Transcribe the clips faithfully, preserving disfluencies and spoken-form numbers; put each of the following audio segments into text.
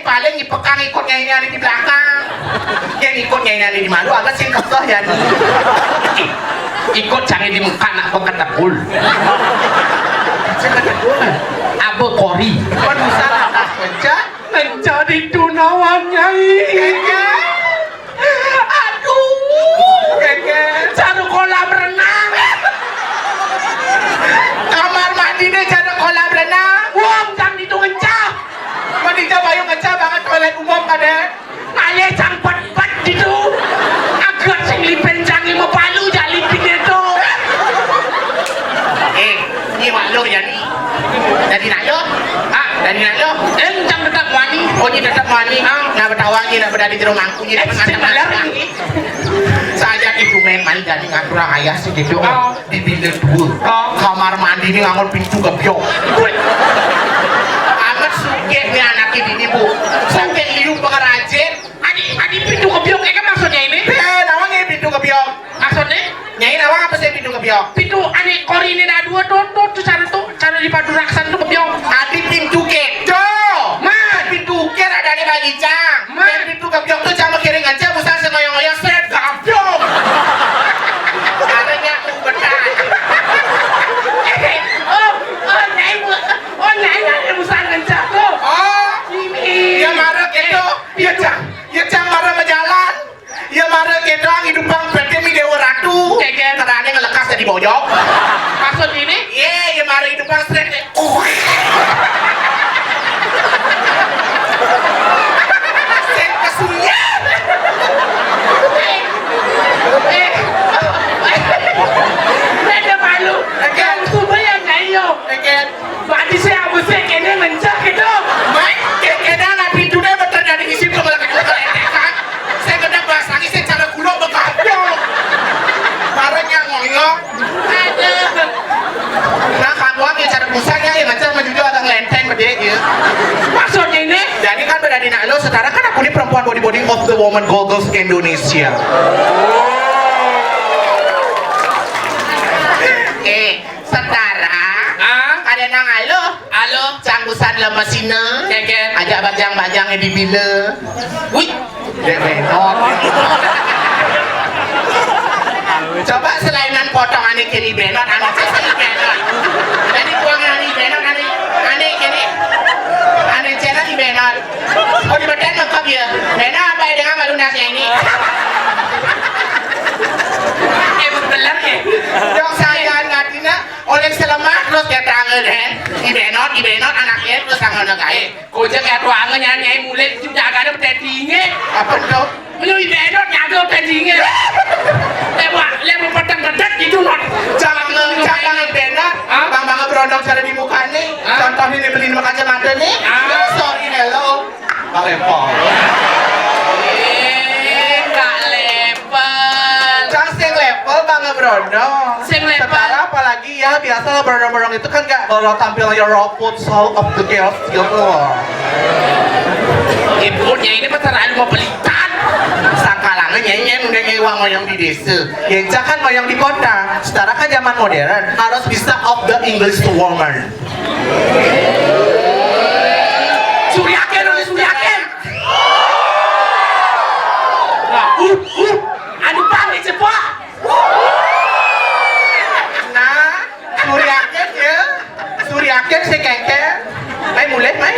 Paling ipekang ikut nyai ini ada di belakang. Yang ikut nyai ini ada di malu, agak sing kekeh ya. Ikut cari di muka nak peketekul. Seketekul. Abe kori. Kan bisa lah, Mas, pecah. Menjadi tunawan, Nyai. Iya. Aduh. Keke. Cari kolam renang. Kamar mandi deh, cari kolam renang. Wong, jangan itu ngencah. Mandi coba yuk, ngencah banget toilet umum, kadek. Aye cang pet-pet gitu. Agak sing lipen canggih mau palu, jangan lipin itu. Eh, ini wak lo jadi. Jadi nak lo? Ah, jadi nak lo? Eh, cang tetap wani. Oh, ini tetap wani. Ah, nak bertawang ni, nak berada di rumah aku ni. Eh, nak cek malam ni. Saja itu main-main jadi ngatur ayah sih gitu. Oh. Di bilik dua. Oh. Kamar mandi ni ngangon pintu gebyok. Amat sugih ni anak ini, Bu. Sampai liu pengrajin. Adi, adi pintu gebyok, eh, kan maksudnya ini? Eh, nama ni pintu gebyok? Maksudnya? Nyai nama apa sih pintu gebyok? Pintu ane kori ini dah dua, tuh, tuh, tuh, cara tuh, cara di padu raksan tuh gebyok. Adi pintu kedo. Ma. Pintu ukir ada di bagi cang. Ma. Pintu gebyok tuh cang kiring aja, usah sengoyong-ngoyong, seret, gebyok. Ada nyak tuh benar. Oh, oh, nyai, oh, nyai ada usaha ngencah tuh. Oh. Ini. Ya, marah gitu. Ya, cang. Ya, cang marah berjalan. Ya, marah gitu, hidup bang, berarti mi Dewa Ratu. Keke. Karena ngelekas jadi bojok. Maksud ini? Iya, ya, marah hidup bang, seret. Sing kesunyah. Eh, eh, ada malu. Oke. Yang subuh yang ngayo. Oke. Berarti saya mesti kena mencak gitu. Mai, kena nak pintu dia betul dari isi pengelak itu keletekan. Saya kena bahas lagi, saya cara kulo bekapyo. Marahnya ngoyo. Aduh. Nah, kamu yang cara pusatnya ya, macam menjujur agak ngelenteng gede ya. Maksudnya ini? Jadi kan berada di Nalo, sekarang kan aku ini perempuan bodybuilding of the woman goggles Indonesia. Eh, setara. Ah? Ada nang alo. Alo. Canggusan lemesina. Keke. Ajak bajang-bajang di bila. Wih. Dia benot. Coba selainan potongan ini kiri benot, anu sih benot. Jadi buang anu benot, anu, anu kiri. Anu channel di benot. Oh, di badan lengkap ya. Benot apa ya dengan malu nasi ini? Eh, bener ya. Dong saya ngatina oleh selemah terus dia tangan, eh. Di benot, di benot anaknya terus tangan kae. Kocak ya tuangan nyai mulai jagane petetinge. Apa tuh? Menu ibenot nyaga petetinge. Lewa, lewa peteng kedet gitu, Not. Jangan, jangan ibenot. Hah? Bang, bang berondong cara di muka nih. Hah? Contoh ini beliin kacamata nih. Ah. Sorry, hello. Bang Lepong. Eh, Kak Lepel. Cang sing level, Bang, berondong. Sing level. Setara apalagi ya, biasa lah berondong-berondong itu kan gak kalau tampil your futsal of the girls gitu loh. Ibunya ini mah terlalu mau pelitan. Sakalangan nyanyi udah nyewa ngoyong di desa. Ya, jangan ngoyong di kota. Setara kan zaman modern, harus bisa of the English woman. Suryaken, oleh Suryaken. Nah, uh, uh. Anu pang, cepat. Nah, Suryaken ya. Suryaken si keke. Mai mulai, mai.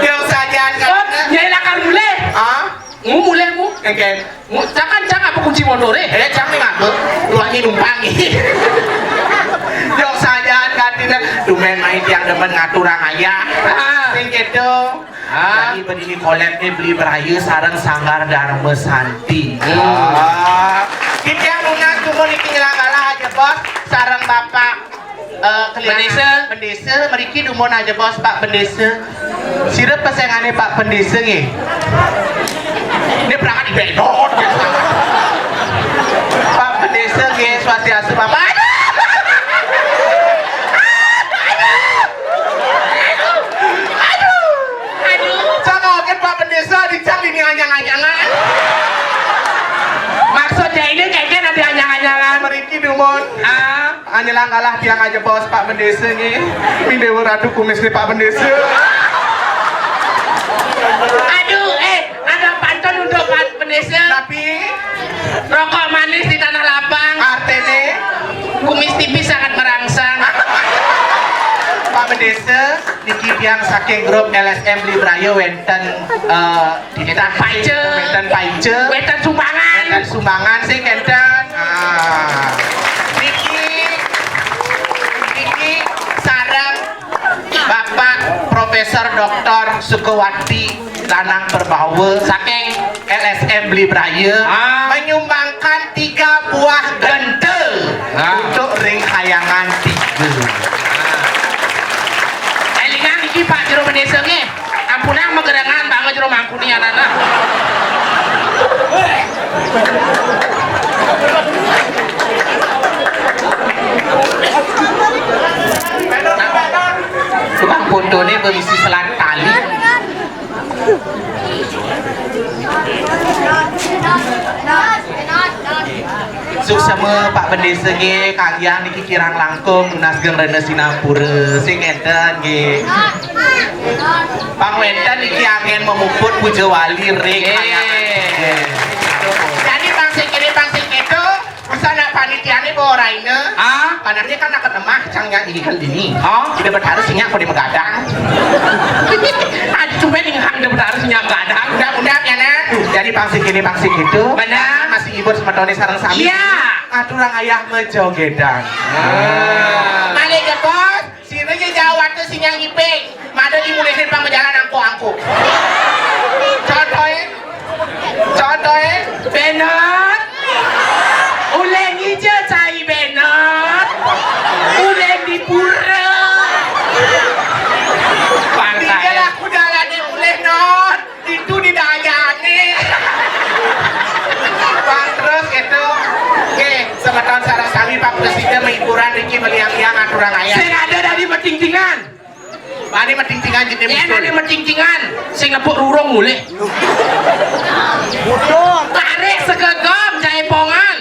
Yang saja kan. Oh, nyai lakar mulai. Ah? Mu mulai mu. Keke. Mu, jangan, jangan apa kunci motor eh. Eh, jangan ngapa. Luar ini numpang. Yang saja kan tidak. Tumen mai tiang demen ngatur orang ayah. Ah. Sing gitu. Ah. Jadi berdiri kolek nih beli berayu sarang Sanggar Dharma Santi. Ah. Kita yang lunas cuma di penyelenggara aja bos, sarang bapak eh, kelihatan. Bendesa. Bendesa, meriki dumun aja bos Pak Bendesa. Sirep pesengane Pak Bendesa nggih. Ini berangkat di bedot. Pak Bendesa nggih, swastiastu Bapak. Aduh. Aduh. Aduh. Aduh. Aduh. Cang oke Pak Bendesa dicang ini anyang-anyangan. Maksudnya ini kayaknya nanti anyang-anyangan. Meriki dumun. Ah. Anyelang kalah tiang aja bos Pak Bendesa nggih. Mindewa Ratu Kumis nih Pak Bendesa. Aduh, eh, ada pantun untuk Pak Bendesa. Tapi rokok manis di tanah lapang. Artene? Kumis tipis sangat merangsang. Pak Bendesa, niki tiang saking grup L S M Beli Braya wenten, eh, Wénten paice. Wénten paice. Wénten sumbangan. Wénten sumbangan sih kénten. Ah. Niki, niki sareng Bapak Profesor Doktor Sukawati Lanang Perbawa saking L S M Beli Braya, ah, menyumbangkan tiga buah genta, ah, untuk ring kayangan tiga. Élingang iki Pak Jero Bendesa nggih. Ampunang magerengan banget jero mangkuni anana. Tukang fotoné berisi selang tali. Suksema Pak Bendesa nggih, kalian niki kirang langkung nunas geng rena sinampura. Sing énten nggih. Pang wénten niki anggén memuput puja wali ring. Nggih. Jadi pang sing kéné, pang sing kéto, bisa nak panitiané bawa raina. Ah? Panarnya kan nak lemah, cang nyak ini kan dini. Oh? Kita berharus nyak kok di begadang. Aduh, cuma ning hang de berharus nyak begadang. Udah, udah, ya, nah. Jadi pang sing kéné, pang sing kéto. Benar. Masih ibu semetoné sareng sami. Iya. Aturang ayah mejogedan. Ah. Malih ya, Bos. Sira ya jauh atuh sing nyang iping. Mada dimulihin pang bejalan angko-angko. Contohé, contohé, Benot. Uleng ija cai Benot. Uleng di pura. Pantai. Tinggal aku jalanin mulih, Not. Itu di dayane. Bang, terus gitu. Oke, semeton sareng sami Pak Presiden hiburan niki meliang-liang aturang ayah. Sing ada dari Metingtingan. Mari Metingtingan jadi. Iya, dari Metingtingan. Sing ngepuk rurung mulih. Tarik segegom jaipongan.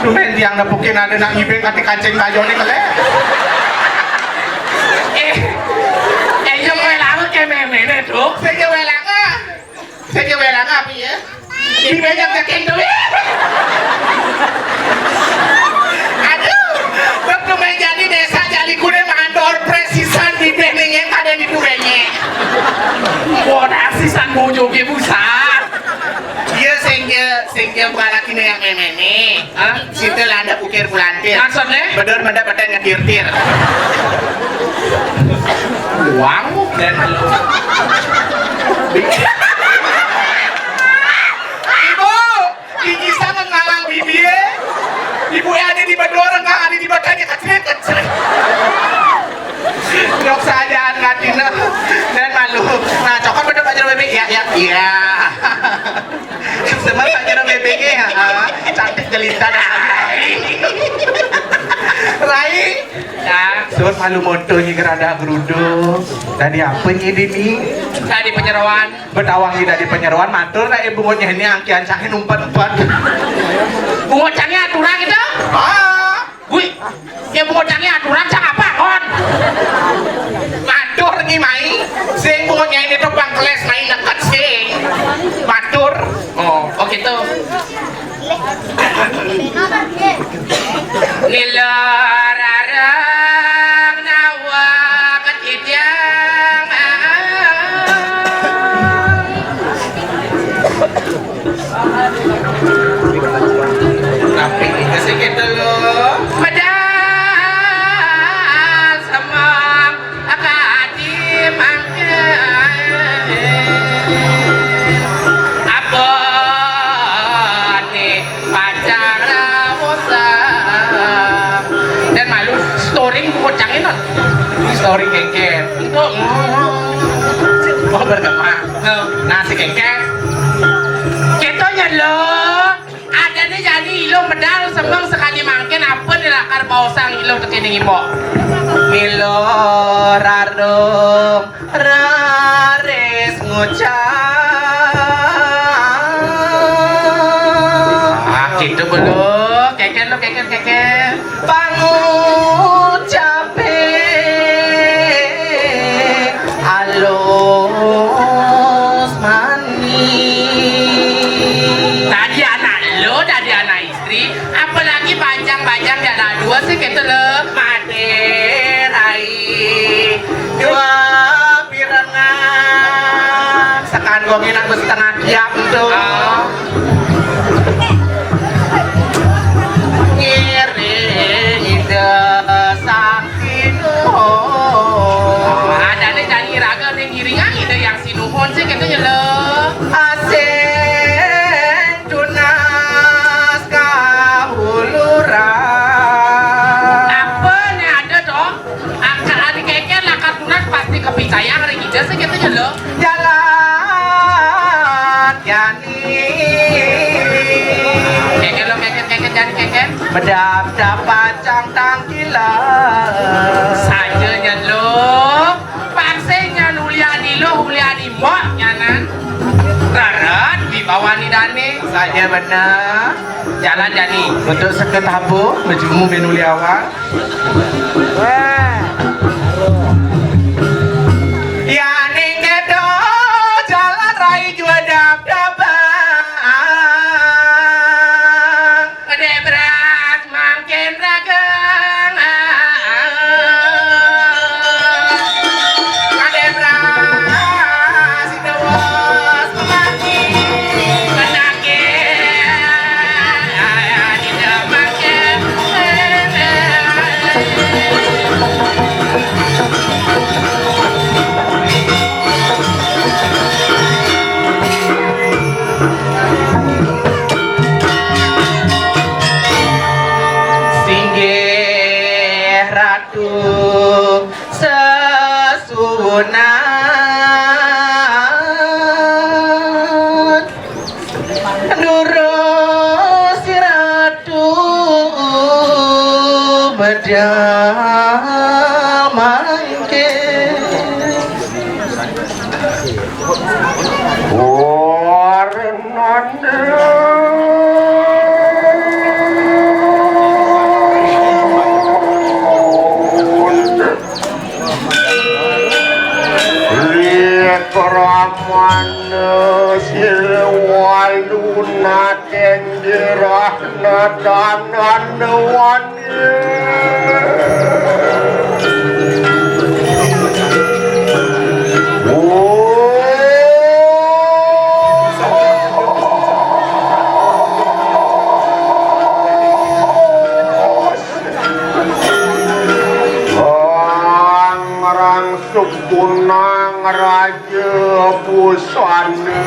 Tumben tiang nepukin ada nak ngibing kati kancing bajoné kelé. Eh, eh, iya kowe laut kayak méméné, Dok. Sing ya wélanga. Sing ya wélanga apa ya? Di banyak ceking tuh. Aduh, waktu main jadi desa Jalikuné mandor présisan di bening yang ada di duwéné. Wah, asisan bojoké busan. Iya, sing ya, sing ya bukan lagi nih yang méméné. Hah? Situ lah ada ukir bulantir. Maksudnya? Bedor mendapatkan ngetirtir. Uang dan lu. Ibu, gigi sangat ngalang bibir. Ibu ada di bedor, enggak ada di badannya, kecil-kecil. Dok saja ngatina dan malu. Nah, cokot bener Pak Jero Bébék. Ya, ya, iya. Semar Pak Jero Bébék ya. Cantik jelita dah. Rai. Ya. Sebab malu moto nyi gerada gerudo. Tadi apa nyi dini? Tadi penyeroan. Betawang nyi tadi penyeroan, matur dah ibu ngonyeh ini angkian cangin umpat-umpat. Bungo cangin aturan gitu? Ah. Wih, ya bungo cangin aturan cang apa kon? Matur nyi mai, sing bungo nyai ini tuh pangkeles mai neket sing. Matur. Oh, oh gitu. Nila rarang nawa ketidiang. Tapi kita sih gitu loh. Padahal semang akadi mangke. Apa nih pacar rawusan? Dan malu storing buku canginan. Storing kengken. Itu. Oh, bergema. Nah, si kengken. Kita nyelo. Adané jani iluh medal semeng sekali mangkin apa dilakar baosang iluh tekene imbok. Mila rarung raris ngucap. Ah, gitu belo. Keken lo, keken, keken. Pangucape alus manis. Tadi anak lo, tadi anak istri, apalagi bajang-bajang di anak dua sih gitu lo. Mate rai dua pirengan. Sekan wong enak setengah kiap tuh. Oh. Ngiring ida sang sinuhun. Adane jani raga ning ngiringan ida yang sinuhun sih gitu ya lo. Asing tunas kahuluran. Apa nih ada dong? Angka adi keken lakar tunas pasti kepicayang ring ida sih gitu ya lo. Jalan jani. Keken lo, keken, keken, jani keken. Bedap dapat cang tangkilan. Saja nyan lo. Paksing nyan ulian ilo, ulian imbok nyanan. Rarat wibawani dane. Saja benar. Jalan jani. Untuk seket habu, mejumu menuli awal. Ya ning kedo jalan rai jua dap-dabang. Gede beras mangkin ragang. Gede beras. Singgih Ratu. Sesuunan durus Ratu bedamangke. Warnanda. Nadanan wani. Ngrang sukunang raja busana.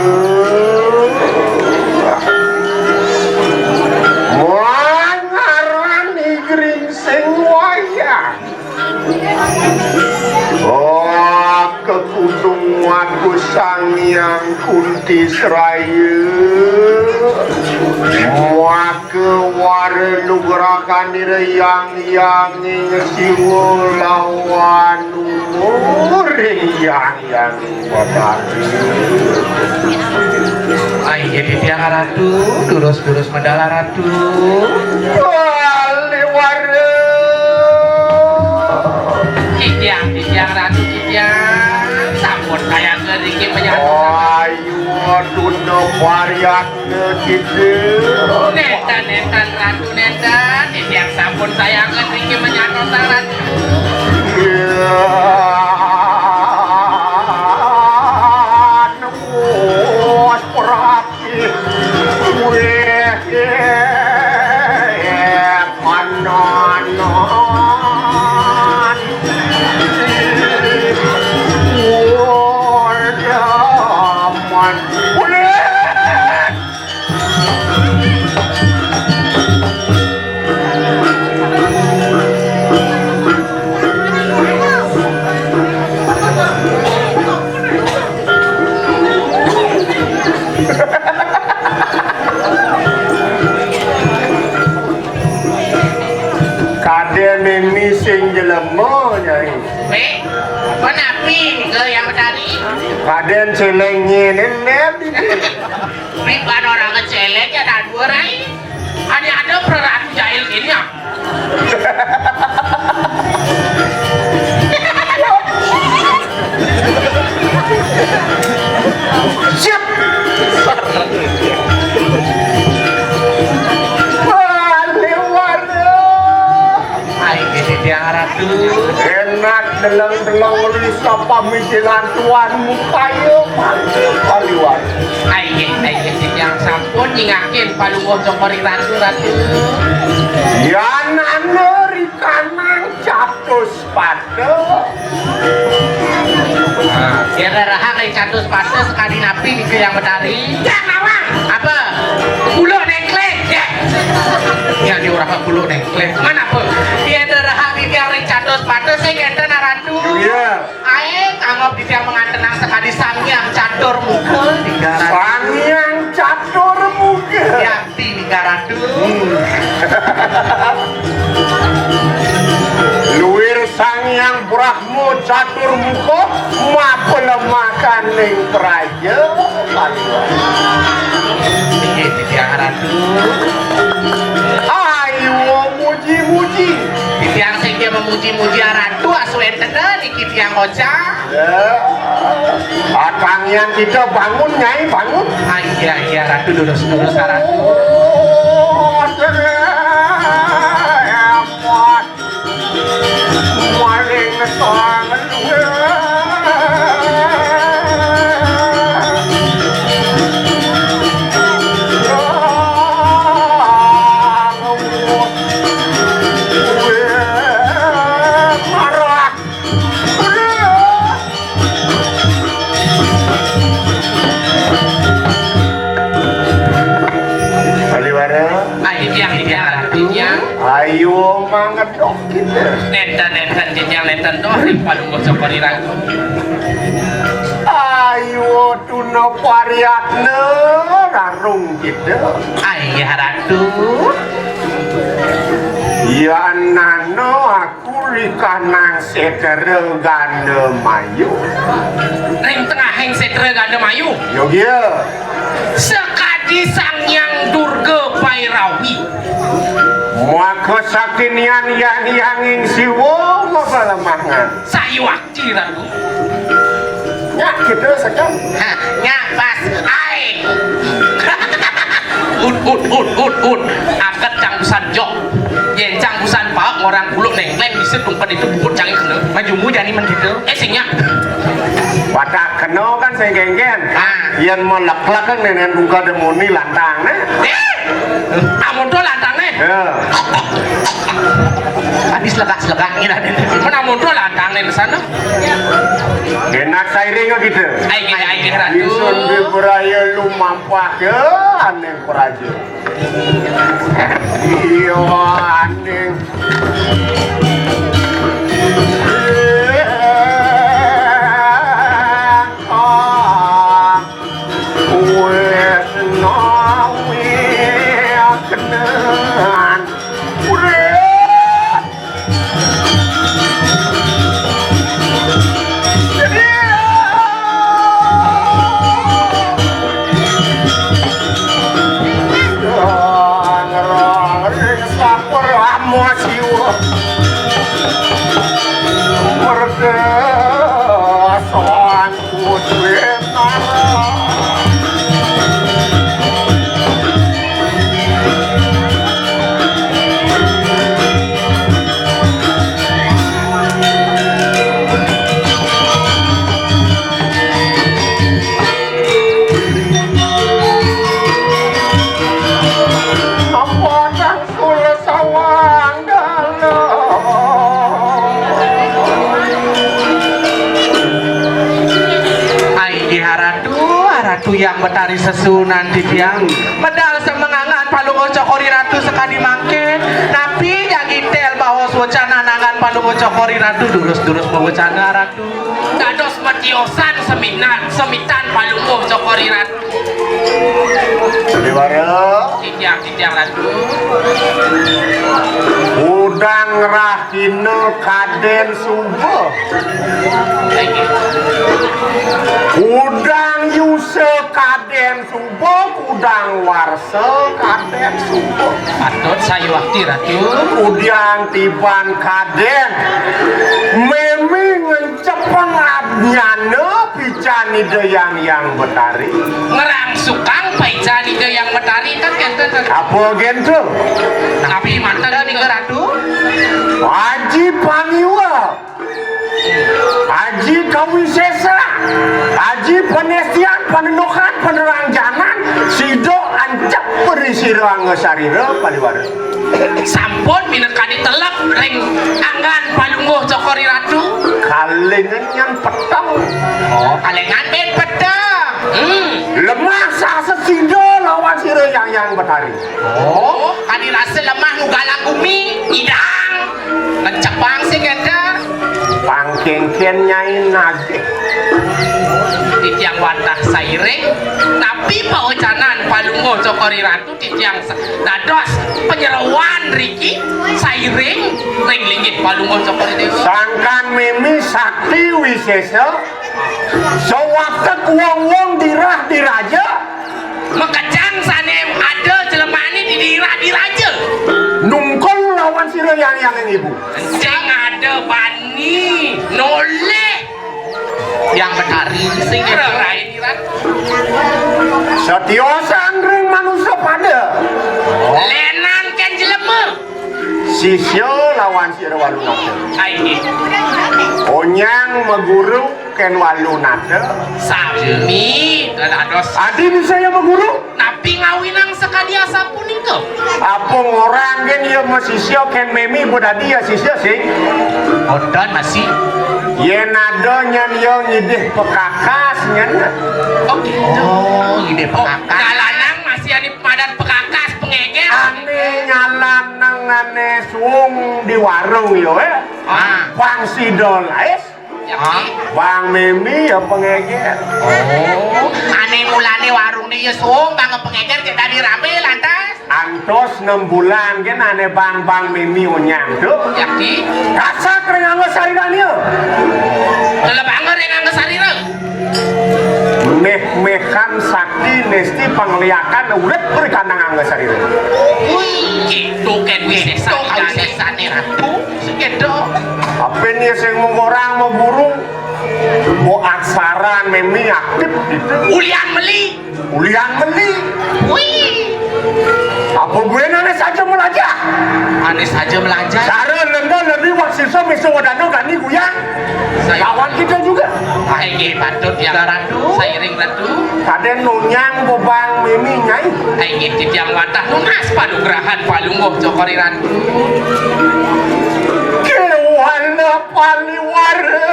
Mangarani gringsing wayah. Oh, kekudung waku Sang Hyang Kunti Sraya. Maka wara nugrahanira Hyang Hyanging Siwa lawan umuring Hyang Hyanging Batari. Ai, inggih titiang Ratu, durus-durus medal Ratu. Wali wara. Titiang, titiang Ratu, titiang. Sampun kayang ngriki menyatu. Ayu, tunda variat. Nénten, nénten, Ratu, nénten. Titiang sampun sayangan niki menyatosan, Ratu. Iya, nembus prati. Wéh, pananan. Wéh, aman. Wéh. Kadén mimi sing jelema, Nyai. Wéh, menapi ke yang betari? Kadén céléng nyénén, Nén. Ri kan orang kecéléng ya, dah dua rai. Ani ada peraratu jahil gini ya. Siap. Wali wara. Ai, gini dia Ratu. Enak deleng-deleng lis apa misilan tuan mukaya wali wara. Ai, ai, titiang sampun nyingakin palungguh cokor Ratu, Ratu. Yan anu rikanang catus pada. Nah, yen rerehang ring catus pada sakadi napi nika yang betari? Cak nawang. Apa? Buluk nengkling. Ya. Ya, di urapa buluk nengkling. Mana apa? Yen rerehang titiang ring catus pada sing enten Ratu. Iya. Ae, kanggo titiang mangantenang sakadi Sang Hyang Catur Muka, nika Ratu. Sang Hyang Catur Muka. Ya. Tiga ratus. Luir Sang Hyang Brahma Catur Muka, mapelemahaning praja. Inggih, titiang Ratu. Ayu muji-muji. Titiang sing memuji-muji Ratu, aswentena niki tiang ocang. Ya. Atangian kita bangun, Nyai, bangun. Ah, iya, iya, Ratu, durus, durus, Ratu. Oh, maling sang. Marah. Paliwara. Ayo, tiang, tiang, tiang. Ayo, mangedok kita. Nenten, nenten, tiang, nenten, tuh, paling bosok pariran. Ayo, tuna pariatna, rarung kita. Ayah Ratu. Ya, nana, Kurikanang Setra Ganda Mayu. Ring tengahing Setra Ganda Mayu. Yogia. Sakadi Sang Hyang Durga Pairawi. Maka sakinian Hyang Hyanging Siwa mapalemahan. Sayuwakti Ratu. Nyak kita sekam. Hah, nyak pas. Ai. Ut, ut, ut, ut, ut. Aket cang busan jok. Yén cang busan paek ngorang kuluk nengkleng bisa tungked itu bubut cangé kena. Majumu jani men gitu. Eh, sing nyak. Watak kena kan sing kéngkén. Ah. Yén meleklek kan nénén tungked muni lantang, né. Eh, amonto lantang, né. Ya. Habis lekas-lekas ini. Men amonto lantang, né, sana. Enak sairing gitu. Ayo, ayo, Ratu. Isun di beraya lu mampah ya, aneh. Praja. Iya, aning. Wis nawi kenan urip. Apa kang kula sawang dalem? Ai, Ratu, Ratu Hyang Betari sesuunan titiang. Medal semengangan Palungguh Cokor I Ratu sakadi mangkin. Napi jagi tel baos wecanan angan Palungguh Cokor I Ratu, durus-durus mawecana, Ratu. Dados matiosan semitan, semitan Palungguh Cokor I Ratu. Sandiwara. Titiang, titiang Ratu. Kudang rahina kadén suba. Kudang yusa kadén suba, kudang warsa kadén suba. Patut sayuwakti, Ratu. Udiang tiban kadén. Mémé ngencepeng abnyana pican Ida Hyang Hyang Betari. Ngerangsukang paican Ida Hyang Betari, kan kénten, kan? Apa gén to? Napi manten nika, Ratu? Aji Pangiwa. Aji Kawisesa, Aji Panestian, Panendokan, Panerangjanan, sida ancep ri sira angga sarira, Paliwara. Sampun minakadi telep ring anggan Palungguh Cokor I Ratu. Kalingan nyang peteng. Oh, kalingan bén peteng. Hmm. Lemah sasesida lawan sira Hyang Hyang Betari. Oh, kadi rasa lemah nu galang gumi, idang. Kencepang sing éda. Pangkéngkén Nyai nagih. Titiang wantah sairing, napi pawecanan Palungguh Cokor I Ratu titiang sa-, dados panyeroan riki sairing ring linggih Palungguh Cokor I Déwa. Sangkan mimi sakti wisésa, sawatek wong-wong dirah diraja. Makejang sané ada jelemané di daerah diraja. Nungkul lawan sira Hyang Hyang Ibu. Sing ada bani nolih. Hyang Betari sing rerain irat. Satiosan ring manusa pada. Lénan kén jelema. Sisya lawan sira Walunata. Ai. Onyang maguru kén Walunata. Sami dados. Adi bisa ya maguru? Napi ngawinang sakadi asapunika? Apa ngorang gén ya masisya kén mimi bedadi ya sisya sing? Boten masih. Yén ada nyén ya ngidih pekakas nyén. Oh, gitu. Oh, ngidih pekakas. Dalanang masih adi padan pekakas pengéger. Ané nyalanang ané suung di warung ya, eh. Ah. Bang Sidol, eh. Hah? Bang Mimi ya pengéger. Oh, ané mulané warungné ya suung, bang pengéger, cék dadi ramé lantas. Antos enam bulan gén ané bang, bang Mimi onyang to. Yakti. Kasak ring angga sarira. Lelebanga ring angga sarira. Méh-méhan sakti nesti pangliakan urip ri kandang angga sarira. Wih, gitu kén wisésa, wisésané Ratu. Sekéto. Apin ya sing mengorang mau guru. Mau aksaran Mimi aktif gitu. Ulian meli. Ulian meli. Wih. Apa buin ané saja melajah? Ané saja melajah. Cara lenda lendi waksisa misa wedana gani guyang. Lawan kita juga. Inggih patut, Hyang Ratu. Sairing Ratu. Kadén nonyang bebang mimi nyai. Inggih titiang wantah nunas panugrahan Palungguh Cokor I Ratu. Kéwala paliwara.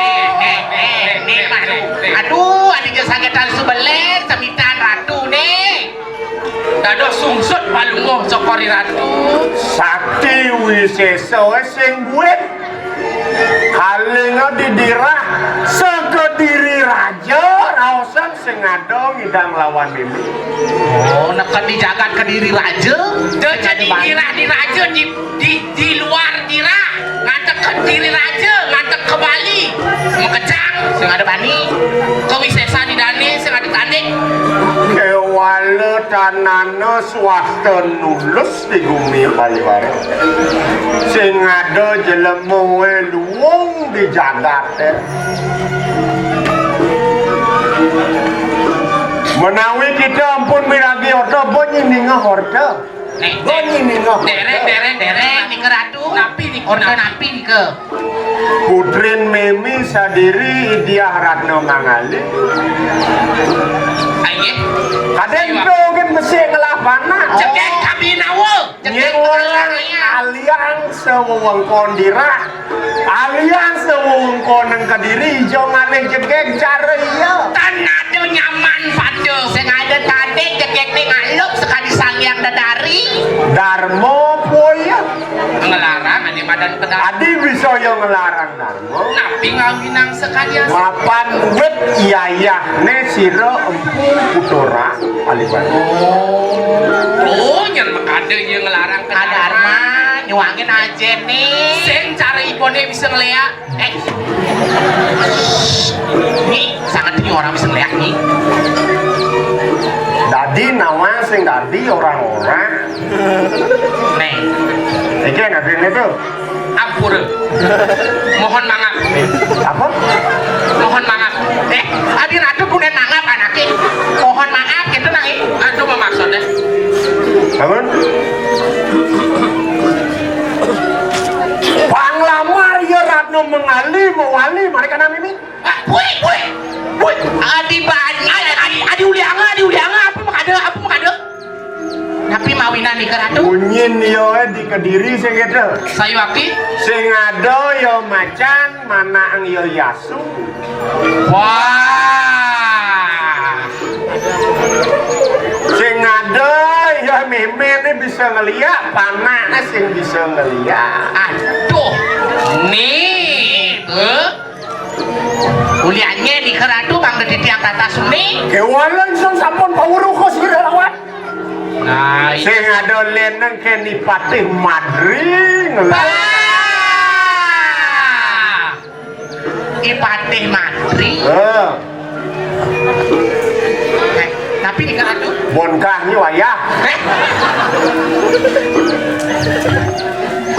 Nih, nih, nih, nih, aduh. Aduh, adi ja sagetan subelék, semitan Ratu nih. Dados sungsut Palungguh Cokor I Ratu. Sakti wisésa sing buin. Kalinga didirah sakediri raja raosan sing ada ngidang lawan mimi. Oh, neked di jagat Kediri Raja. Dadi dirah di raja di, di, di luar dirah. Ngantek Kediri Raja, ngantek ka Bali. Makejang sing ada bani. Kawisésan Ida dané sing ada tanding. Kéwala tanana swasta nulus di gumi paliwara. Sing ada jelema luung di jagaté. Menawi kita ampun miragi orta, ba nyininga orta. Nih, ba nyininga orta. Dereng, dereng, dereng, nika Ratu. Napi nika? Orta napi nika? Putrin mimi sadiri Diah Ratna Mangali. Ayo. Kadén to gén besik ngelah panak. Jegég kabinawa. Nyén orang aliang sawewengkon dirah, aliang sawewengkon Kediri, ija ngalih jegég cara iya. Tan ada nyaman pada. Sing ada tadi jegég ning alup sakadi Sang Hyang Dadari. Darma apa iya? Ngelarang adi madan kedari. Adi bisa ya ngelarang darma. Napi ngawinang sakadi asa? Mapan wit yayahné sira Empu Putra Aliwadi. Oh. Oh, nyén makada ya ngelarang ke darma. Darma, nyuangin aja nih. Sing cara ibuné bisa ngeliat. Eh. Nih, sangat ini orang bisa ngeliat nih. Dadi nawang sing dadi orang-orang. Nih. Iki dadi itu. Ampura. Mohon maaf. Apa? Mohon maaf. Eh, adi Ratu punen maaf anaké. Mohon maaf gitu nang. Aduh, maksudnya. Bangun. Panglamar ya Ratna Mangali mawali mereka nami mi. Ah, wih, wih, wih. Adi bani. Adi, adi, adi ulianga, adi ulianga. Apa makada? Apa makada? Napi mawinan nika Ratu? Munyin iya di Kediri sing kéto. Sayuwakti? Sing ada ya macan, manang ya yasu. Wah. Sing ada ya méméné bisa ngeliak, panakné sing bisa ngeliak. Aduh. Nih, eh. Uliannya nika Ratu mangda titiang tata suni. Kéwala ingsun sampun pawruh sira lawan. Nah, sing ada leneng keni Patih Madri ngelah. I Patih Madri. Eh. Eh, tapi nika Ratu. Bonkahnya wayah. Eh.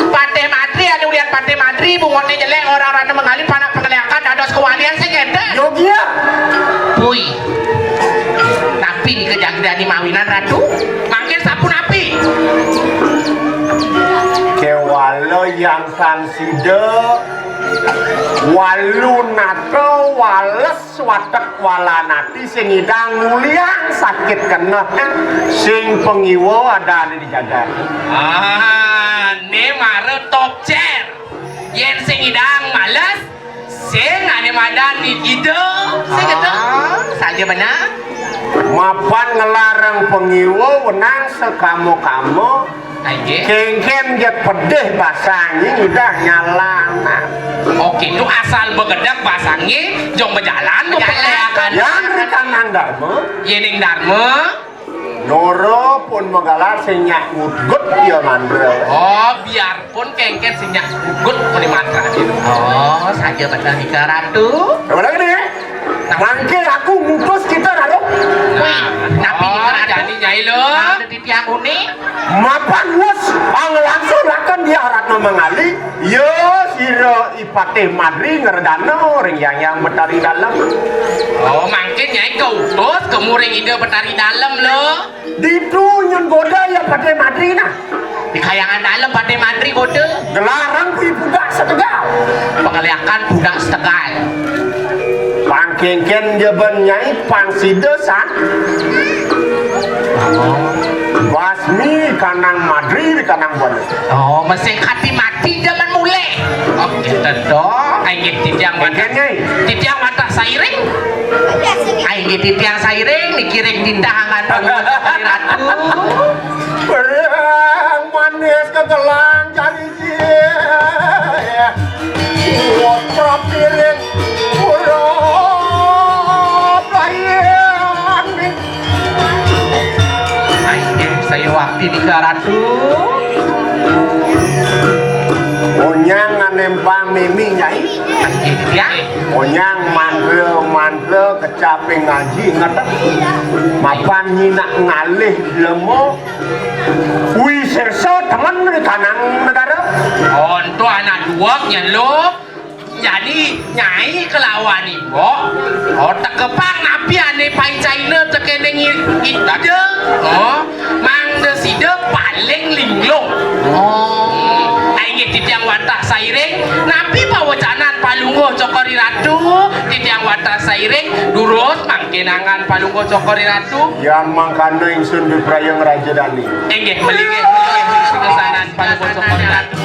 Patih Madri, anu lihat Patih Madri, bungoné jelek, orang Ratna Mangali, panak pangeliakan, dados kewalian sing ngédén. Yogia. Pui. Tapi nika jagi dani mawinan Ratu. Mangkin sapunapi? Kéwala yang tan sida walu nata wales watek walanati sing ngidang nguliang sakit keneh sing pangiwa adané di jagat. Ah, né mara top chair. Yén sing ngidang males, sing ané madan di kida, sing kéto. Ah, saja benar. Mapan ngelarang pangiwa wenang sakama-kama. Inggih. Kéngkén jeg pedih basangé udah nyalanan. Oh, gitu, asal begedeg basangé, jong bejalan, bejalan. Beperleakan. Yang rikanan darma. Yéning darma. Nora pun magalar sing nyak ngutgut ya mandra. Oh, biarpun kéngkén sing nyak ngutgut pun mantra gitu. Oh, saja betul nika Ratu. Coba lagi nih. Mangké aku ngutus kita, Ratu. Nah, tapi oh, nika Ratu. Jani Nyai lo. Nah, udah titiang uni. Mapan wus, ang langsung lakan dia Ratna Mangali. Ya, sira I Patih Madri ngredana ring Hyang Hyang Betari Dalem. Oh, mangké Nyai kautus ka muring Ida Betari Dalem lo. Ditu nyén goda ya Patih Madri nah. Di Kayangan Dalem Patih Madri goda. Gelarang kui budak setegal. Pangeliakan budak setegal. Pang kénkén ja bén Nyai, pang sida san. Basmi kanang Madri di kanang bana. Oh, masih kati mati jaman mulai. Oh, gitu dong. Inggih titiang Kénkén, Nyai. Titiang Watah Sairing. Ai nggih titiang Sairing niki ring titah angan Palungguh Cokor I Ratu. Beriang manis kegelang cari jih. Kuat prapiring urap layan. Ai nggih, saya wakti nika Ratu. Onyang nganempang mimi, Nyai. Ai nggih, ya. Onyang mantra-mantra kecaping ngaji ngetek. Mapan nyinak ngalih lemo. Wisesa temen di kanang negara. Oh, ento anak duweg nyeluk. Jadi, Nyai kelawan Ibu, oh, tekepang napi ane paicaina tekening i-, ida. Oh, mangda sida paling linglung. Oh. Ai nggih titiang Watah Sairing, napi pawecanan Palungguh Cokor I Ratu, titiang Watah Sairing, durus mangkin angan Palungguh Cokor I Ratu. Yan mangkana ingsun diprayang Raja Dani. Inggih, melinggih, melinggih, singasanan Palungguh Cokor I Ratu.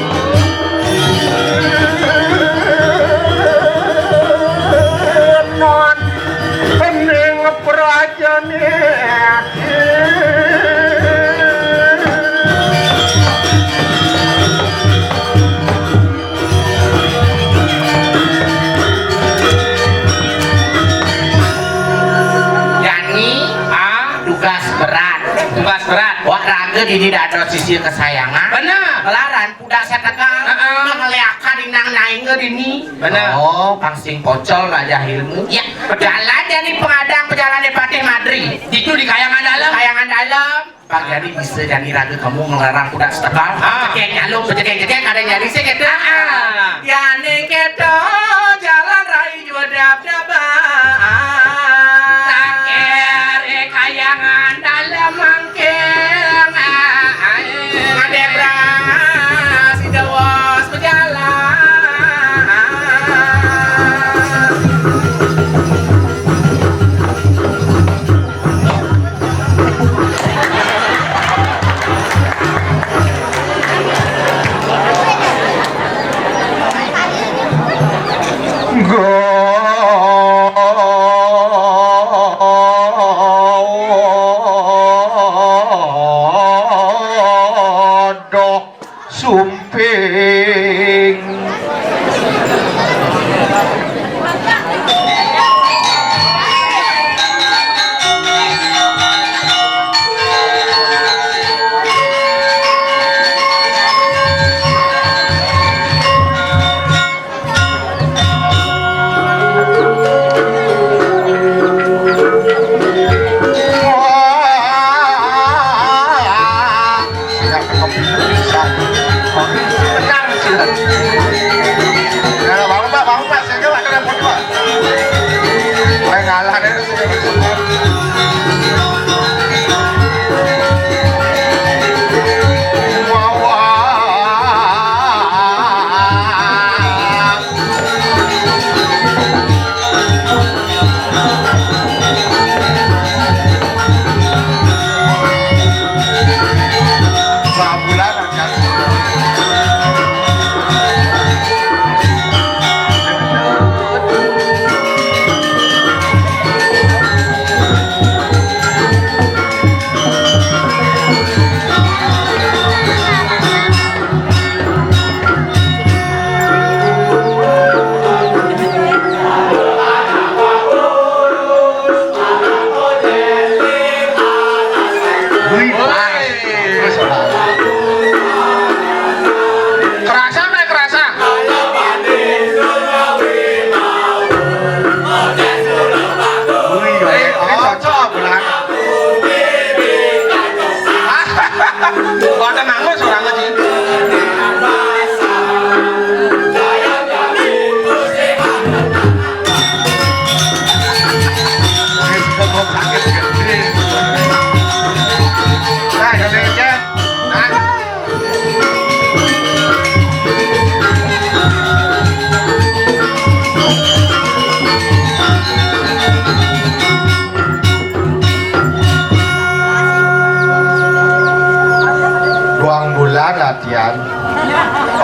Non pening prajane ati. Yani, ah, tugas berat. Tugas berat. Wak raga dini dados sisia kesayangan. Bener. Kelaran budak setegal, heeh, mengeliakan inang nainga dini. Bener. Oh, pang sing pocol raja ilmu. Ya, betul. Jalan jani pengadang pejalan di Patih Madri. Itu di Kayangan Dalam. Kayangan Dalam. Pak jani bisa jani raga kamu ngelarang budak setegal. Ah. Cekek nyaluk, cekek-cekek, ada nyari sih gitu. Ah. Ya ning keto jalan rai jua dap-dapan. Taker, eh, Kayangan Dalam. Ngadebras, Ida Wos bejalan. Godoh sumping.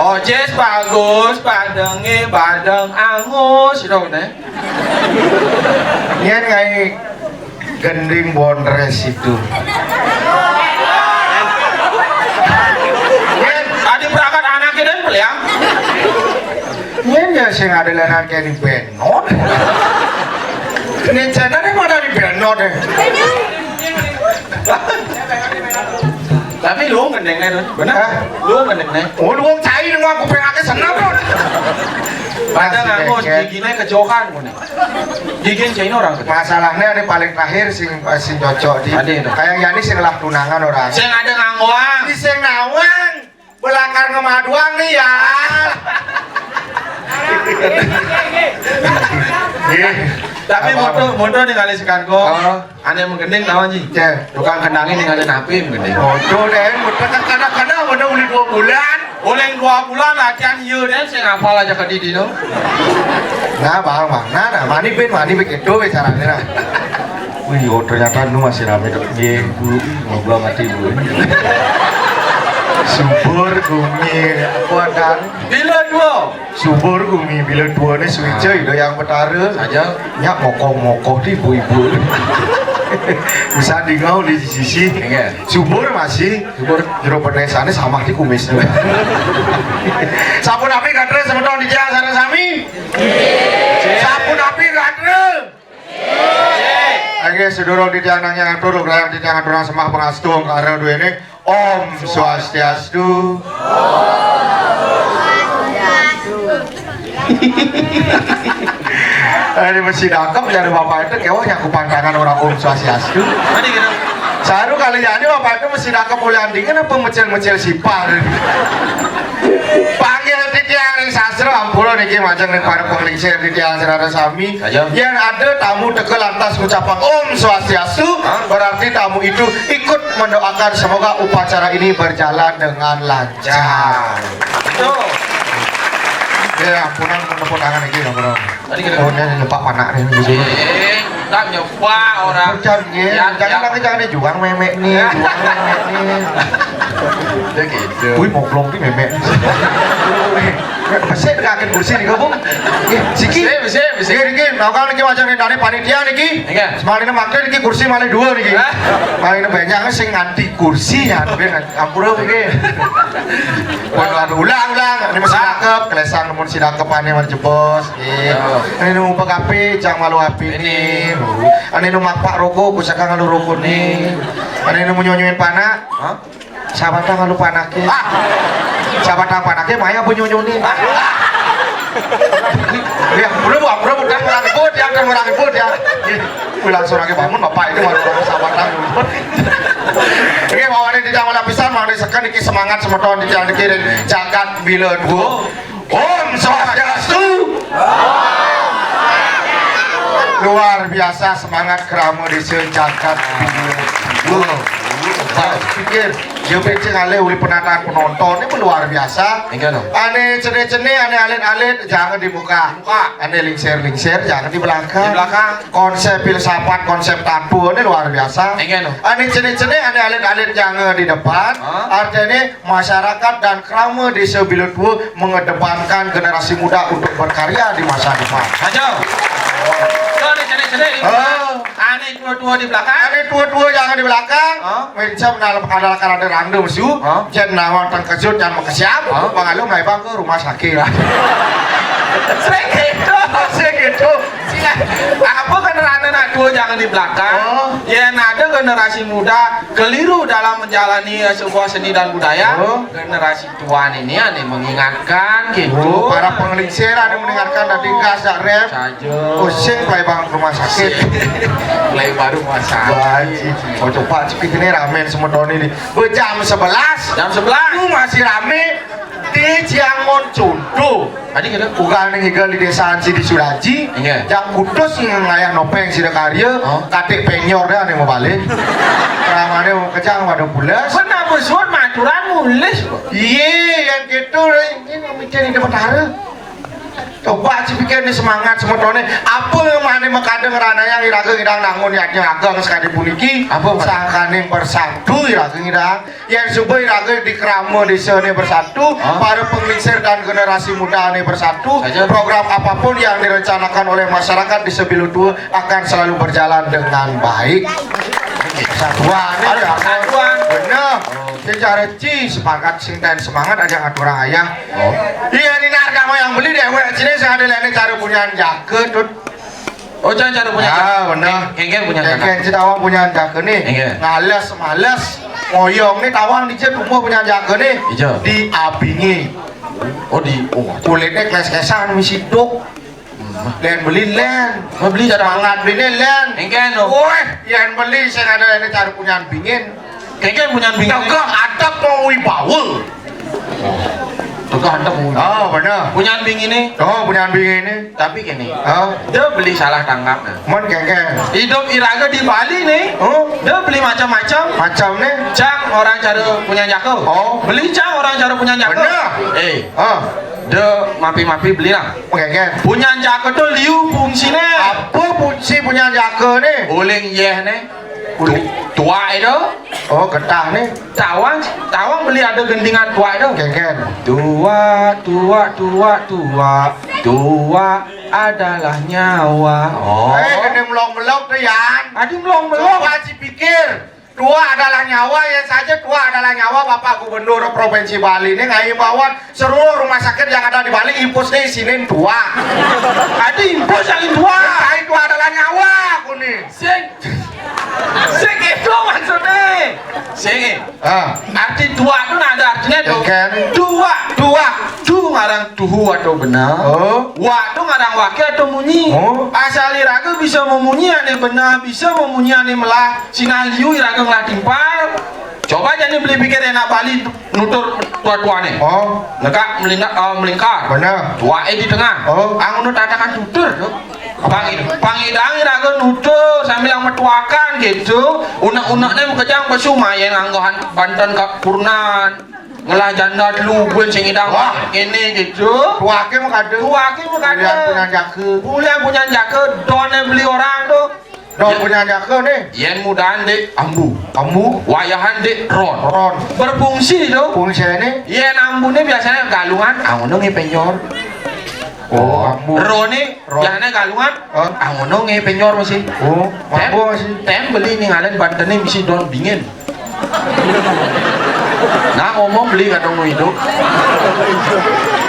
Ojés bagus, padengé badeng angus dong, né. Nyén ngai gending bondrés itu. Nyén adi perangkat anak itu beliang. Nyén ya sing ada lenan kayak di benot. Ini channel yang mana di benot ya? Tapi lu ngendeng nih, Dun. Bener? Hah? Lu ngendeng nih. Oh, lu wong cai nang aku pengake seneng, Dun. Pada Masih nganggo geger. Giginya kejokan, ngono. Gigi cai orang. Masalahnya ini paling terakhir sing sing cocok di. Ade, Dun. Kayak Yani sing lah tunangan orang. Sing ada nganggoang. Di sing nawang. Belakang ngemaduang nih ya. Iya. Tapi apa, motor apa? Motor ningali sekarang kok. Oh. Ane menggending tahu, Ji? Ya. Tukang kendangin ningali napi menggending. Motor deh, motor kan kadang-kadang udah uli dua bulan. Oleh dua bulan latihan, iya deh, saya ngapal aja ke didi, no. Nah, bang, bang. Nah, nah, mani pin, mani pin, itu caranya, nah. Wih, oh, ternyata nu masih rame, Dok. Nggih, Bu. Moga mati, Bu. Subur gumi, apa, Dang? Bila dua. Subur gumi, bila dua ni suica, ah, Ida Yang Betara. Saja. Nyak mokoh-mokoh di ibu-ibu. Bisa dingau di sisi. Iya. Subur masih. Subur. Jero penesannya sama di kumis. Sampun api gatra semeton di jalan sana sami. Sampun api gatra. Oke, sedulur titiang nang yang atur, ugrayang titiang aturang sembah pangastu, angkara duwene. Om Swastiastu. Ini mesti dakep, jadi bapak itu kewah nyaku pantangan orang Om Swastiastu. Tadi gitu. Saru kali jadi bapak itu mesti dakep mulai andingan apa mecil-mecil sipar. Panggil titiang ring sastra, ampura niki majeng ring para penglingsir titiang sarana sami. Aja. Yen ada tamu teka lantas ngucapang Om Swastiastu, hah? Berarti tamu itu ikut mendoakan semoga upacara ini berjalan dengan lancar. Betul. Ya, ampunan, tepuk tangan iki, ampunan. Tadi kita. Oh, ini nyepak panak nih, gitu. Eh, tak nyepak orang. Ucap, ya, ya, jangan ya. Lagi, jangan juang memek nih, ya. Juang memek nih. Dia gitu. Wih, moblong ki memek. Besik kaget kursi nih, Bung. Nggih, siki. Besik, besik, besik. Nggih, niki, nah, kalau niki macam ini, dari panitia niki. Iya. Semalih ini makan niki kursi malah dua niki. Hah? Malah ini banyak sing nganti kursi ya, mungkin ampura mungkin. Ulang, ulang, ulang. Ini masih cakep, kelesang namun si cakep aneh mana jebos. Iya. Ini nemu pekapi, jangan malu api ini. Ini nemu mapak rokok, pusaka ngalu rokok nih. Ini nemu nyonyoin panak. Hah? Sabatang alu panake. Ah! Sabatang panake maya apa nyonyone. Ah! Ya, udah buat, udah buat, orang ribut ya, orang ribut ya. Iya. Wih, langsung lagi bangun bapak itu, baru sabatang ribut. Oke, bawane titiang lapisan, bawane seken iki semangat semeton titiang niki ring jagat Bila Dua. Om Swastiastu. Luar biasa semangat krama desa jagat Bila Dua. Saya pikir, dia pikir ngalih oleh penataan penonton ini luar biasa. Enggak dong. Ane cenik-cenik, ane alit-alit, jangan di muka. Muka. Ane lingsir-lingsir, jangan di belakang. Di belakang. Konsep filsafat, konsep tabu ini luar biasa. Enggak dong. Ane cenik-cenik, ane alit-alit, jangan di depan. Hah? Artinya masyarakat dan krama desa Bila Dua mengedepankan generasi muda untuk berkarya di masa depan. Aja. Tuh, nih, cenik-cenik, nih. Oh. Ane tua-tua di belakang. Ane tua-tua jangan di belakang. Hah? Mencam dalam adalah karena randa musuh. Hah? Jen nawang tengkejut dan mekesiap. Hah? Pengalu ngai bang ke rumah sakit lah. Sering gitu. Sering gitu. Sila, apa generasi anak tua jangan di belakang? Oh. Ya, ada generasi muda keliru dalam menjalani, eh, sebuah seni dan budaya. Oh. Generasi tuan ini ane mengingatkan gitu. Oh, para penglingsir ane mengingatkan tadi gas dak rem. Saja. Oh, sing play bang rumah sakit. Sing. Play baru rumah sakit. Wajib. Oh, coba kita ini ramen semeton ini. Be jam sebelas. Jam sebelas. Lu masih rame. Di Ciangon Conto. Tadi kira bukan yang tinggal di desa Ansi di Suraji. Iya. Yang kudus ngayah nopeng sida karya, oh, katik penyor dah nih mau balik. Ramane mau kejang pada bulas. Pernah bersuat maturan mulis. Iya, yang gitu, ini mikir di Betara. Coba dipikir nih semangat semetoné. Apa yang mané makada ngranayang iraga ngidang nangun yadnya ageng sakadi puniki? Apa, Pak? Sangkaning bersatu iraga ngidang. Yén suba iraga di krama désané bersatu, hah? Para penglingsir dan generasi mudané bersatu, saja. Program apapun yang direncanakan oleh masyarakat di Sebilutua akan selalu berjalan dengan baik. Persatuan, ada persatuan. Bener. Secara ci semangat, sing ten semangat aja ngaturang ayah. Oh. Iya, ini nargama yang beli déwék sini, sing ada lainnya cara punyan jaka, Tut. Oh, jangan cara punyan jaka. Ah, bener. Kéngkén punyan jaka. Kéngkén, ci tawang punyan jaka nih. Iya. Ngales, males, ngoyong nih tawang di tumbuh punyan jaka nih. Iya. Di abingi. Oh, di, oh. Kulitnya kles-klesan, misi duk. Hmm. Lén beli, lén. Oh, beli cara. Semangat beli nih, lén. Kéngkén, oh. Wéh, yén beli, sing ada lainnya cara punyan bingin. Kéngkén punyan bingin. Tegeh adep mau wibawa. Tegeh adep mau wibawa. Oh, bener. Punyan binginé. Oh, punyan binginé. Tapi kéné. Oh. Dia beli salah tanggap, nah. Mén kéngkén. Idup iraga di Bali nih. Oh. Dia beli macam-macam. Macam nih. Cang orang cara punyan jaka. Oh. Beli cang orang cara punyan jaka. Bener. Eh. Oh. Dia mapi-mapi beli lah. Kéngkén. Punyan jaka tuh liu fungsiné. Apa fungsi punyan jaka nih? Uling yéh nih. Tu-, tuak itu. Oh, getah nih. Tawang, tawang beli ada gendingan tuak itu. Kéngkén. Tuak, tuak, tuak, tuak. Tuak adalah nyawa. Oh. Eh, kena melok-melok tuh, Yan. Adi melok-melok. Coba dipikir. Tuak adalah nyawa, ya saja tuak adalah nyawa. Bapak Gubernur Provinsi Bali ini ngimbauan seluruh rumah sakit yang ada di Bali, impus nih sinin tuak. Adi impus yang tuak. Nah, itu adalah nyawa aku nih. Sing. Sing itu maksudnya. Sing. Ah. Arti tuak itu nah ada artinya tuh. Kéngkén. Tuak. Tuak. Tu ngarang tuhu atau benar. Oh. Wak itu ngarang wake atau munyi. Oh. Asal iraga bisa memunyi ané benar, bisa memunyi ané melah. Sinah liu iraga ngelah timpal. Coba jani beli pikir enak Bali nutur tua-tuané. Oh. Nekak melina-, eh, melingkar. Benar. Tuaké di tengah. Oh. Angono tatakan tutur tuh. Pang-, pangidang iraga nutur sambil yang metuakan gitu. Unek-unekné makejang pesu main nganggo han-, banten ka purnan. Ngelah janda telu buin sing idang. Wah. Ini gitu. Tuaké makada. Tuaké makada. Bulian punyan jaka. Bulian punyan jaka, doné beli orang tuh. Don punyan jaka nih. Yén mudahan dik ambu. Ambu. Wayahan dik ron. Ron. Berfungsi tuh. Fungsiné? Yén ambuné biasané galungan, angono ngepenyor. Oh, ambu. Roné, ron. Biasané galungan, hah? Angono ngepenyor masih. Oh, ambu masih. Tem beli ningalin bantené misi don bingin. Nah, ngomong beli kadang nu hidup.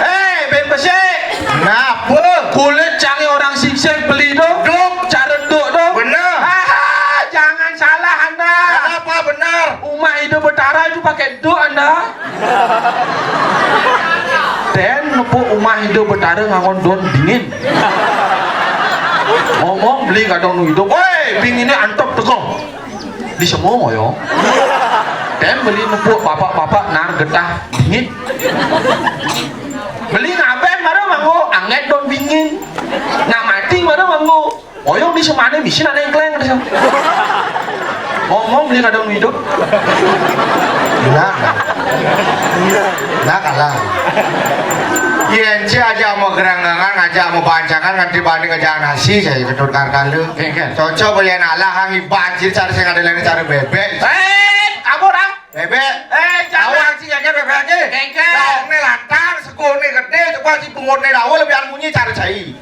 Eh, bén besik. Napa? Kulit cangé orang siksik beli tuh. Duk. Cara duk tuh. Bener. Ah, jangan salah Anda. Kenapa benar? Umat Hindu Betara itu pakai duk Anda. Ten nepuk umat Hindu Betara ngangon don dingin. Ngomong beli kadang nu hidup. Woi, binginé antep teko. Di semua ngoyong. Tem beli nepuk bapak-bapak nar getah dingin. Beli ngabén mara manggo, anget don bingin. Nah mati mara manggo. Ngoyong di semane misi nane engkleng di sana. Ngomong beli kadang hidup. Nah. Nah kalah. Yén ci ajak mau geranggangan, ajak mau bancangan, nganti bani ngejak nasi, saya ketut karkan lu. Kéngkén. Cocok beli alah, hang iban ci cara sing ada lain cara bebek. Eh, kamu orang? Bebek. Eh, jangan. Awak ci jaga bebek ci. Kéngkén. Daungné lantang, sekuné gedé, coba ci bungutné dawa lebihan munyi cara cai.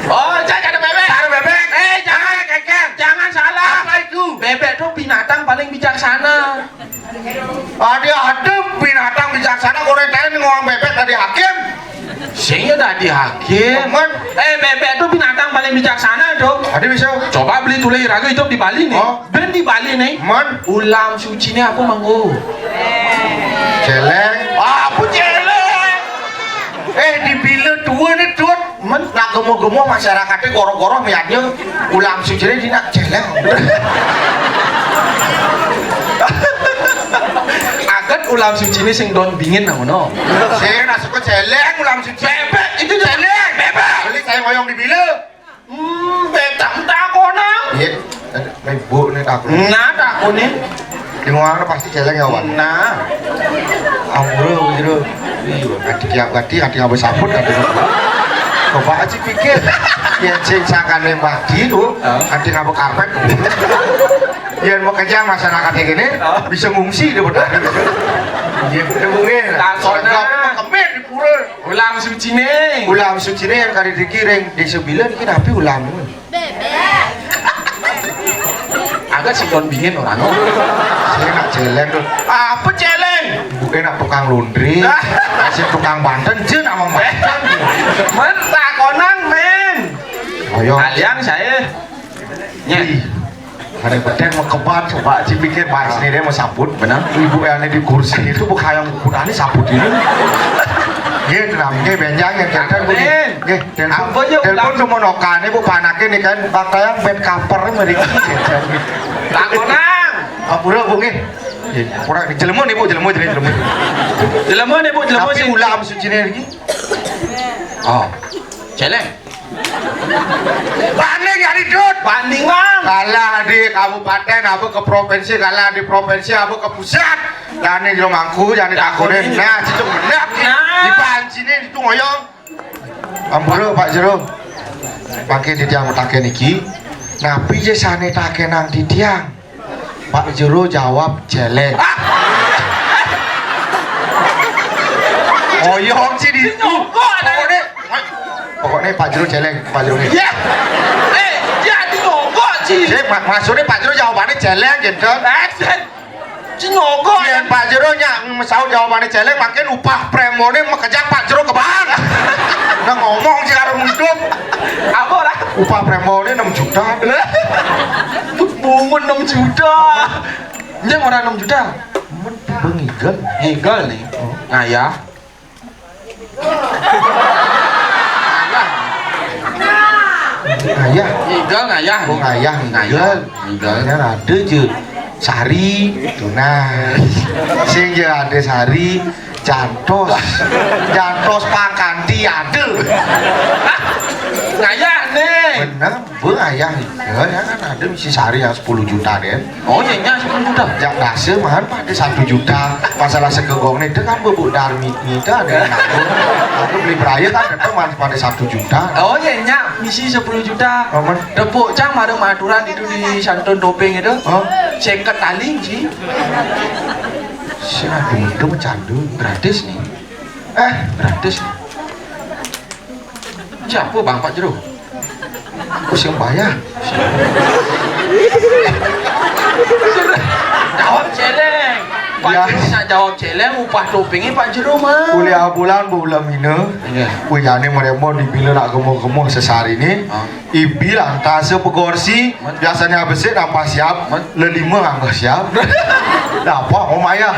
Oh, jangan ada bebek. Cara bebek. Eh, jangan. Ah, kéngkén. Jangan salah. Apa itu? Bebek tuh binatang paling bijaksana. Ada, ada binatang bijaksana, korek tadi ngomong bebek tadi hakim. Sing ya tadi hakim. Aman. Eh, bebek tuh binatang paling bijaksana tuh. Ada bisa. Coba beli tulih raga hidup di Bali nih. Oh. Ben di Bali nih. Man. Ulam suci nih apa manggo? Celeng. Apa celeng? Eh, di bila tua nih, Tut. Men, nak gemo-gemo masyarakatnya goro-goro miatnya ulam suci ini nak celeng. Aget ulam suci ini sing don bingin namono. Sing nak suka celeng ulam suci. Bebek itu celeng. Bebek. Beli saya ngoyong di bila. Hmm, bebek tak konang. Iya. Ibu nih takut. Nah, takut nih. Di mana pasti celeng ya, Wan? Nah. Ampura, jero. Iya, nanti tiap ganti, nanti ngapa sabut, nanti ngapa. Coba aja pikir, yén sing sangkané mati to, Hah? Nanti ngabuk karpet. Yén mau kerja masyarakat kayak gini, Hah? Bisa ngungsi deh, bener. Iya, bener, mungkin. Takona. Kalau mau kemit di pura. Ulam suciné. Ulam suciné yang kari dikiring di sebilan, ini apa ulam? Bébék. Agak si Don Bingin orang. Saya nak celeng tuh. Apa celeng? Bukan nak tukang laundry. Ah. Masih tukang banten, jin sama banten. Men takonang, men. Ayo. Kalian saya. Nyé. Ih, ada bedén mau kebat, coba aja pikir bahas ini dia mau sabut. Benar. Ibu yang ada di kursi itu bukan yang ukurannya sabut ini. Nggih, tenang, nggih, benjang ya, janten, Bu. Amin. Nggih, telepon, Apa ya, telepon ulang? Semua nokane, Bu, panake nih kan, pakaian bed cover mriki. Takonang. Ampura, Bu, nggih. Nggih, ampura, jelema nih, Bu, jelema, jelema, jelema. Jelema nih, Bu, jelema Tapi sih. Ulam sucine iki. Oh. Celeng. Banding ya, Ridut. Banding, Bang. Kalah di kabupaten, apa ke provinsi, kalah di provinsi, apa ke pusat. Jane jero mangku, jane Takone. Takone. Nah, situ mendak. Nah. Dipancine itu ngoyong. Ampura, Pak Jero. Mangke titiang mutaken iki. Napi je sane takenang titiang? Pak Jero jawab celeng. Ah! Oyong sih di Nyogok, ada. Pokoknya, pokoknya Pak Jero celeng, Pak Jero. Iya. Eh, jadi nyogok sih. Jadi, mak-, maksudnya Pak Jero jawabannya celeng, gitu. Eh, si nyogok. Iya, Pak Jero nyak, mesau jawabannya celeng, makin upah premone mekejang Pak Jero ke bank. Nah, ngomong sih karo nutup. Apa lah? Upah premone enam juta. Bungun enam juta. Nyang orang enam juta. Bengigel. Ngigel nih. Oh. Ngayah. Ngayah. Ngayah. Ngigel ngayah. Oh, ngayah, Ngayah. Ngigel. Ngigel. Kan ada je. Sari, tunas. Sing je ada sari, jantos. Jantos pangkanti ada. Ngayah nih. Bener. Bengayah, ya, ya kan ada misi sehari yang sepuluh juta deh. Oh, iya, iya, sepuluh juta. Yang nasi mahan pada satu juta. Masalah segegong nih, itu kan bubuk darmi kita ada yang ngaku. Aku beli beraya kan tetap mahan pada satu juta. Oh, iya, iya, misi sepuluh juta. Aman. Tepuk cang, ada aturan itu di Santun Topeng itu. Oh. Seket tali sih. Si aduh, itu mencandu. Gratis nih. Eh, gratis. Siapa Bang Pak Jero? Aku sing bayar. Jawab celeng. Pak Ya. Jero nak jawab celeng, upah topengnya Pak Jero mah. Kuliah bulan, bulan mina. Iya. Wih, ya ini mereka di bila nak gemuh-gemuh sesari ni. Ah. Ibi lantas pegorsi, Man. Biasanya besik nampak siap, Man. Lelima ngambil siap. Dapat, oh, maya.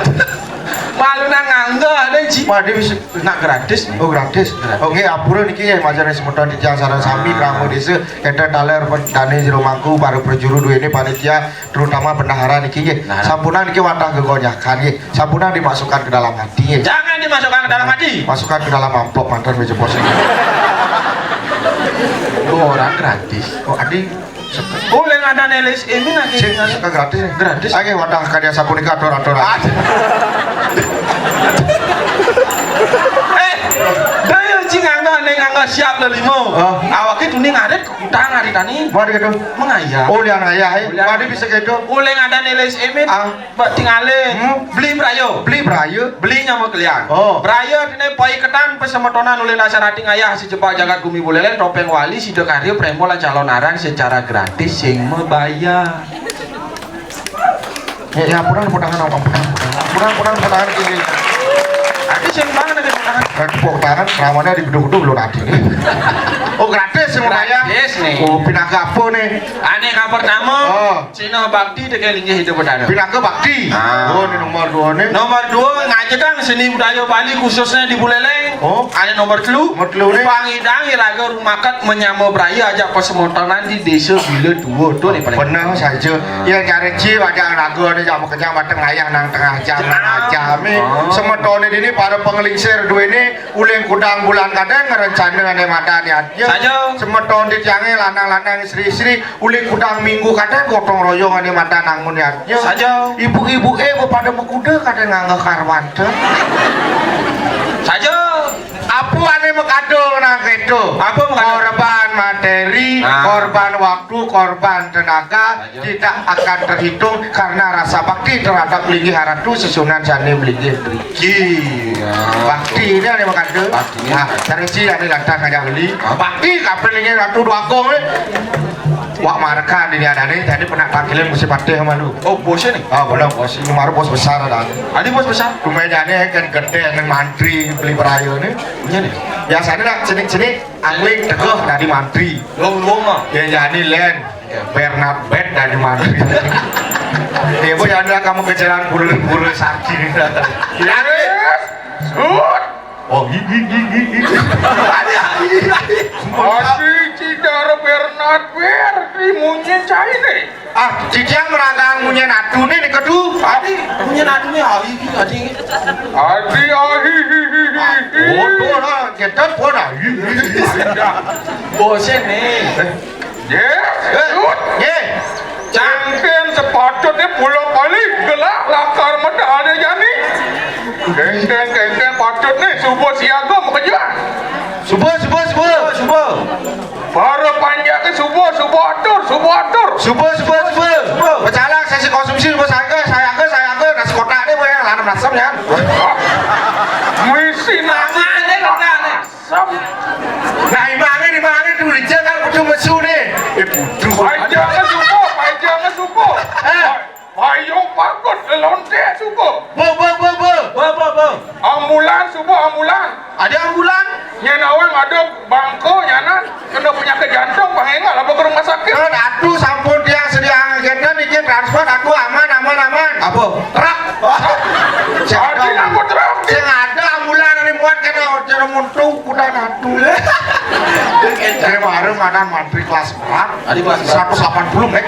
Malu nang nganggo ada ji. Wah, dia bisa. Nak gratis nih. Oh, gratis. Gratis. Oke, apura niki ya, majar semeton di tiang sareng sami, Ah. Krama desa, enten taler pen-, dane jero mangku, para prajuru duwene panitia, terutama bendahara niki nggih. Nah. Sampunang niki wantah gegonyakan nggih. Sampunang dimasukkan ke dalam hati nggih. Jangan dimasukkan ke dalam hati. Masukkan ke dalam amplop mantan meja pos. Oh, orang gratis. Oh, adi. Oh, leng ada nelis ini lagi. Sing, sing gratis. Gratis. Ayo, wadah karya sapunika atur-atur. Ah. Eh, daya cing angga, neng angga siap lelimo. Oh. Awake tuni ngarit ke kutang hari tani. Buat gitu. Mengayah. Oh, lian ayah, eh. Lian. Wadi bisa gitu. Uleng ada nelis emin. Ah. Mbak tingalin. Hmm? Beli berayo. Beli berayo. Beli nyama kalian. Oh. Berayo dene pai ketan pesemetonan oleh dasar hati ngayah si jebak jagat gumi bulelen topeng wali sida karya premo lan calon arang secara gratis sing mebayar. Ya, ya, ampun, ampun, tangan, ampun, ampun, ampun, ampun, ampun, tangan, gini. Tapi sing banget ada tangan. Kan tepuk tangan, namanya di gedung-gedung belum nanti nih. Oh, gratis sing mebayar. Gratis nih. Oh, pinaka apa nih? Ane yang pertama, Oh. Cina bakti teke linggih hidup Betara. Pinaka bakti. Ah. Oh, ini nomor dua nih. Nomor dua, ngajekang seni budaya Bali khususnya di Buleleng. Oh. Ane nomor telu. Nomor telu nih. Pangidang iraga rumakat menyama braya ajak pasemotonan di desa bila tua. Tuh nih paling Bener saja. Ah. Ya, cari ci, wajah raga nih, sama kenyang, mateng ayah nang tengah jam, nang Jam. Jam nih. Oh. Semetone ini para pengelingsir dua ini, uling kudang bulan kadang ngerencana ane madan ya. Saja. Semeton di tiangnya lanang-lanang istri-istri, uling kudang minggu kadang gotong royong ane madan nangun ya. Saja. Ibu-ibu eh pada mekuda kadang nganggo karwante. Saja. Apa ane mekado nang kereta? Tuh, apa bukan? Korban materi, nah, korban waktu, korban tenaga, ayo, tidak akan terhitung karena rasa bakti terhadap linggih ratu sesuunan sané melinggih mriki. Iya. Bakti ini ada makan tuh. Bakti ini. Nah, dari si ada datang aja beli. Hah? Bakti kapan ini ratu dua kong nih. Wak marekan ini ada nih, tadi pernah panggilan mesti patih sama lu. Oh, bosnya nih? Oh, belum bos. Ini baru bos besar ada. Ada bos besar? Lumayan kan gede yang mantri beli berayu nih. Iya nih. Biasanya nak cenik-cenik Angling teguh dari mantri. Luwung-luwung mah. Ya, jani lén. Bernard Bet dari mantri. Ya, Bu, ya, anda kamu ke jalan pura-pura sakit. Ya, sut. Oh, hi, hi, hi, hi, hi. Masih cidar Bernard Bet, rimunye caine. Ah, titiang meragang munyen atuné nika tu. Adi, munyen atuné, ah, iki, adi. Adi, ah, hi, hi, hi, hi, hi. Bodoh lah, kita pun, ah, hi, hi, hi. Bosen nih. Yes, eh, good. Ye. Cangken sepatutnya pulau balik gelah lakar mata ada jani. Kengkeng, kengkeng patut nih, subuh siaga bekerja. Subuh, subuh, subuh, subuh. Para panjak ke subuh, subuh atur, subuh atur. Subuh, subuh, subuh, subuh. Pecalang sesi konsumsi subuh saya ke, saya ke, saya ke, nasi kotak ni boleh lah, enam asam ya. Misi nasi kotak ni. Asam. Nah, imangnya, imangnya dulu jangan kudu mesu ni. Eh, budu. Panjang ke subuh, panjang ke subuh. Eh. Payung pagut lelonte subuh. Bo, bo, bo, bo. Bo, bo, bo. Ambulan subuh, ambulan. Ada ambulan? Nyen awang ada bangko nyanan kena penyakit jantung, pangengal apa ke rumah sakit. Kan atuh sampun tiang sedia ngegeten niki transport atuh aman, aman, aman. Apa? Truk. Sing ada, apa truk? Sing ada ambulan ini muat kena jarum untung kuda natu. Saya baru mana mantri kelas Adi kelas seratus delapan puluh, Mek.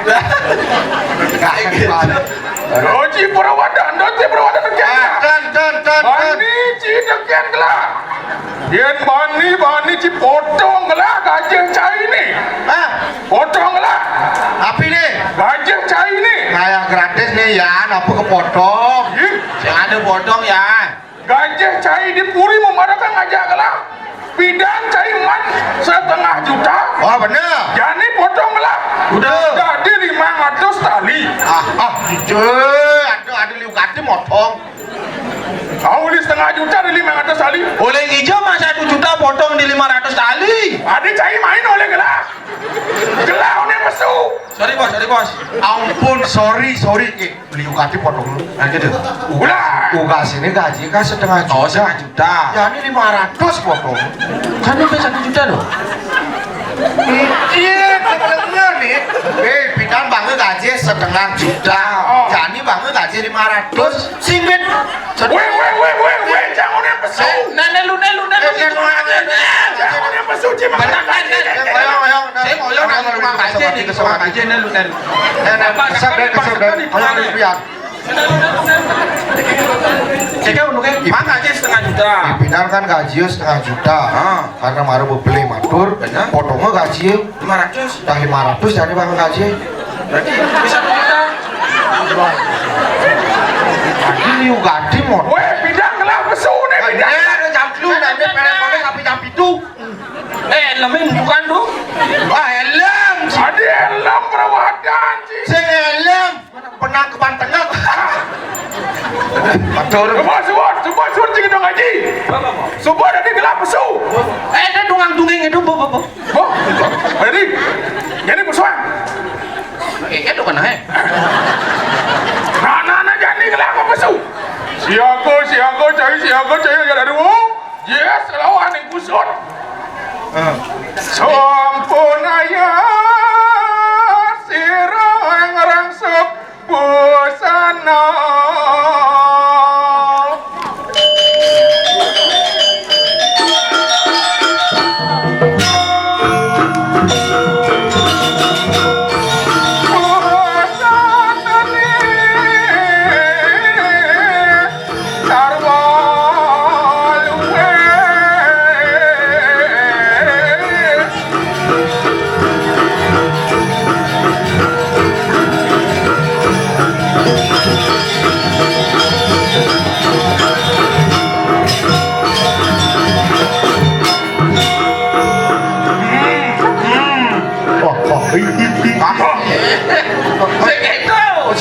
Doji perawadan, doji perawadan. Ah, dan, dan, dan, dan. Bani ci deken gelah. Yen bani, bani ci potong gelah gajah cai ni. Hah? Potong gelah. Api ni? Gajah cai ni. Kaya gratis ni, ya, apa kepotong? Ih. Jangan ada potong, ya. Gajah cai di puri memadakan ngajak gelah. Pidan cai man setengah juta. Wah, bener. Jani potong gelah. Udah. Jadi lima ratus tali. Ah, ah, gitu. Ada, ada liu kati motong. Kau beli setengah juta di lima ratus tali. Oleh hijau mah satu juta potong di lima ratus tali. Ada cai main oleh gelah. Gelah oleh pesu. Sorry, Bos, sorry, Bos. Ampun, sorry, sorry. Beli ukati potong dulu. Nah, gitu. Ugas ini gaji kan setengah juta. Oh, setengah juta. Ya, ini lima ratus potong. Kan udah satu juta loh. Iya, bener nih. Eh, pidan bangun gaji setengah juta. Oh. Jani bangun gaji lima ratus. Simbit. Weh, weh, weh, weh, weh, jangan yang pesu. Nah, nah, lu, nah, lu, nah, lu, jangan yang pesu, cuma. Bener, nah, nah, nah, nah. Ayo, ayo, nah. Saya mau, ayo, nah, lu, nah, aja nih, nah, lu, nah, lu. Nah, nah, kesel deh, kesel deh. Ayo, lu, biar. Cek ya, lu, kayak, mangga aja setengah juta. Pidan kan gaji setengah juta. Ah. Karena baru beli matur, bener. Potongnya gaji. Lima ratus. Dah lima ratus jadi bangun gaji. Berarti bisa satu juta. Ini liu gaji mon. Weh, pidan gelah pesu nih, pidan. Ada jam telu, nanti perekoné sampai jam pitu. Eh, helmnya bukan tuh. Ah, helm. Ada helm perawadan sih. Sing helm. Penangkepan tengah. Atur. Subuh, subuh, subuh, subuh, cik dong haji. Subuh, nanti gelah pesu. Eh, ada dungang-dunging itu, bu, bu, bu. Oh, jadi, jadi pesuan. Eh, itu kena, eh. Nah, nah, nah, jadi gelah apa pesu? Siaga, siaga, cai, siaga, cai, ya dari wong. Yes, lawan yang kusut. Ah. Sampun ayah sira ngrangsuk busana.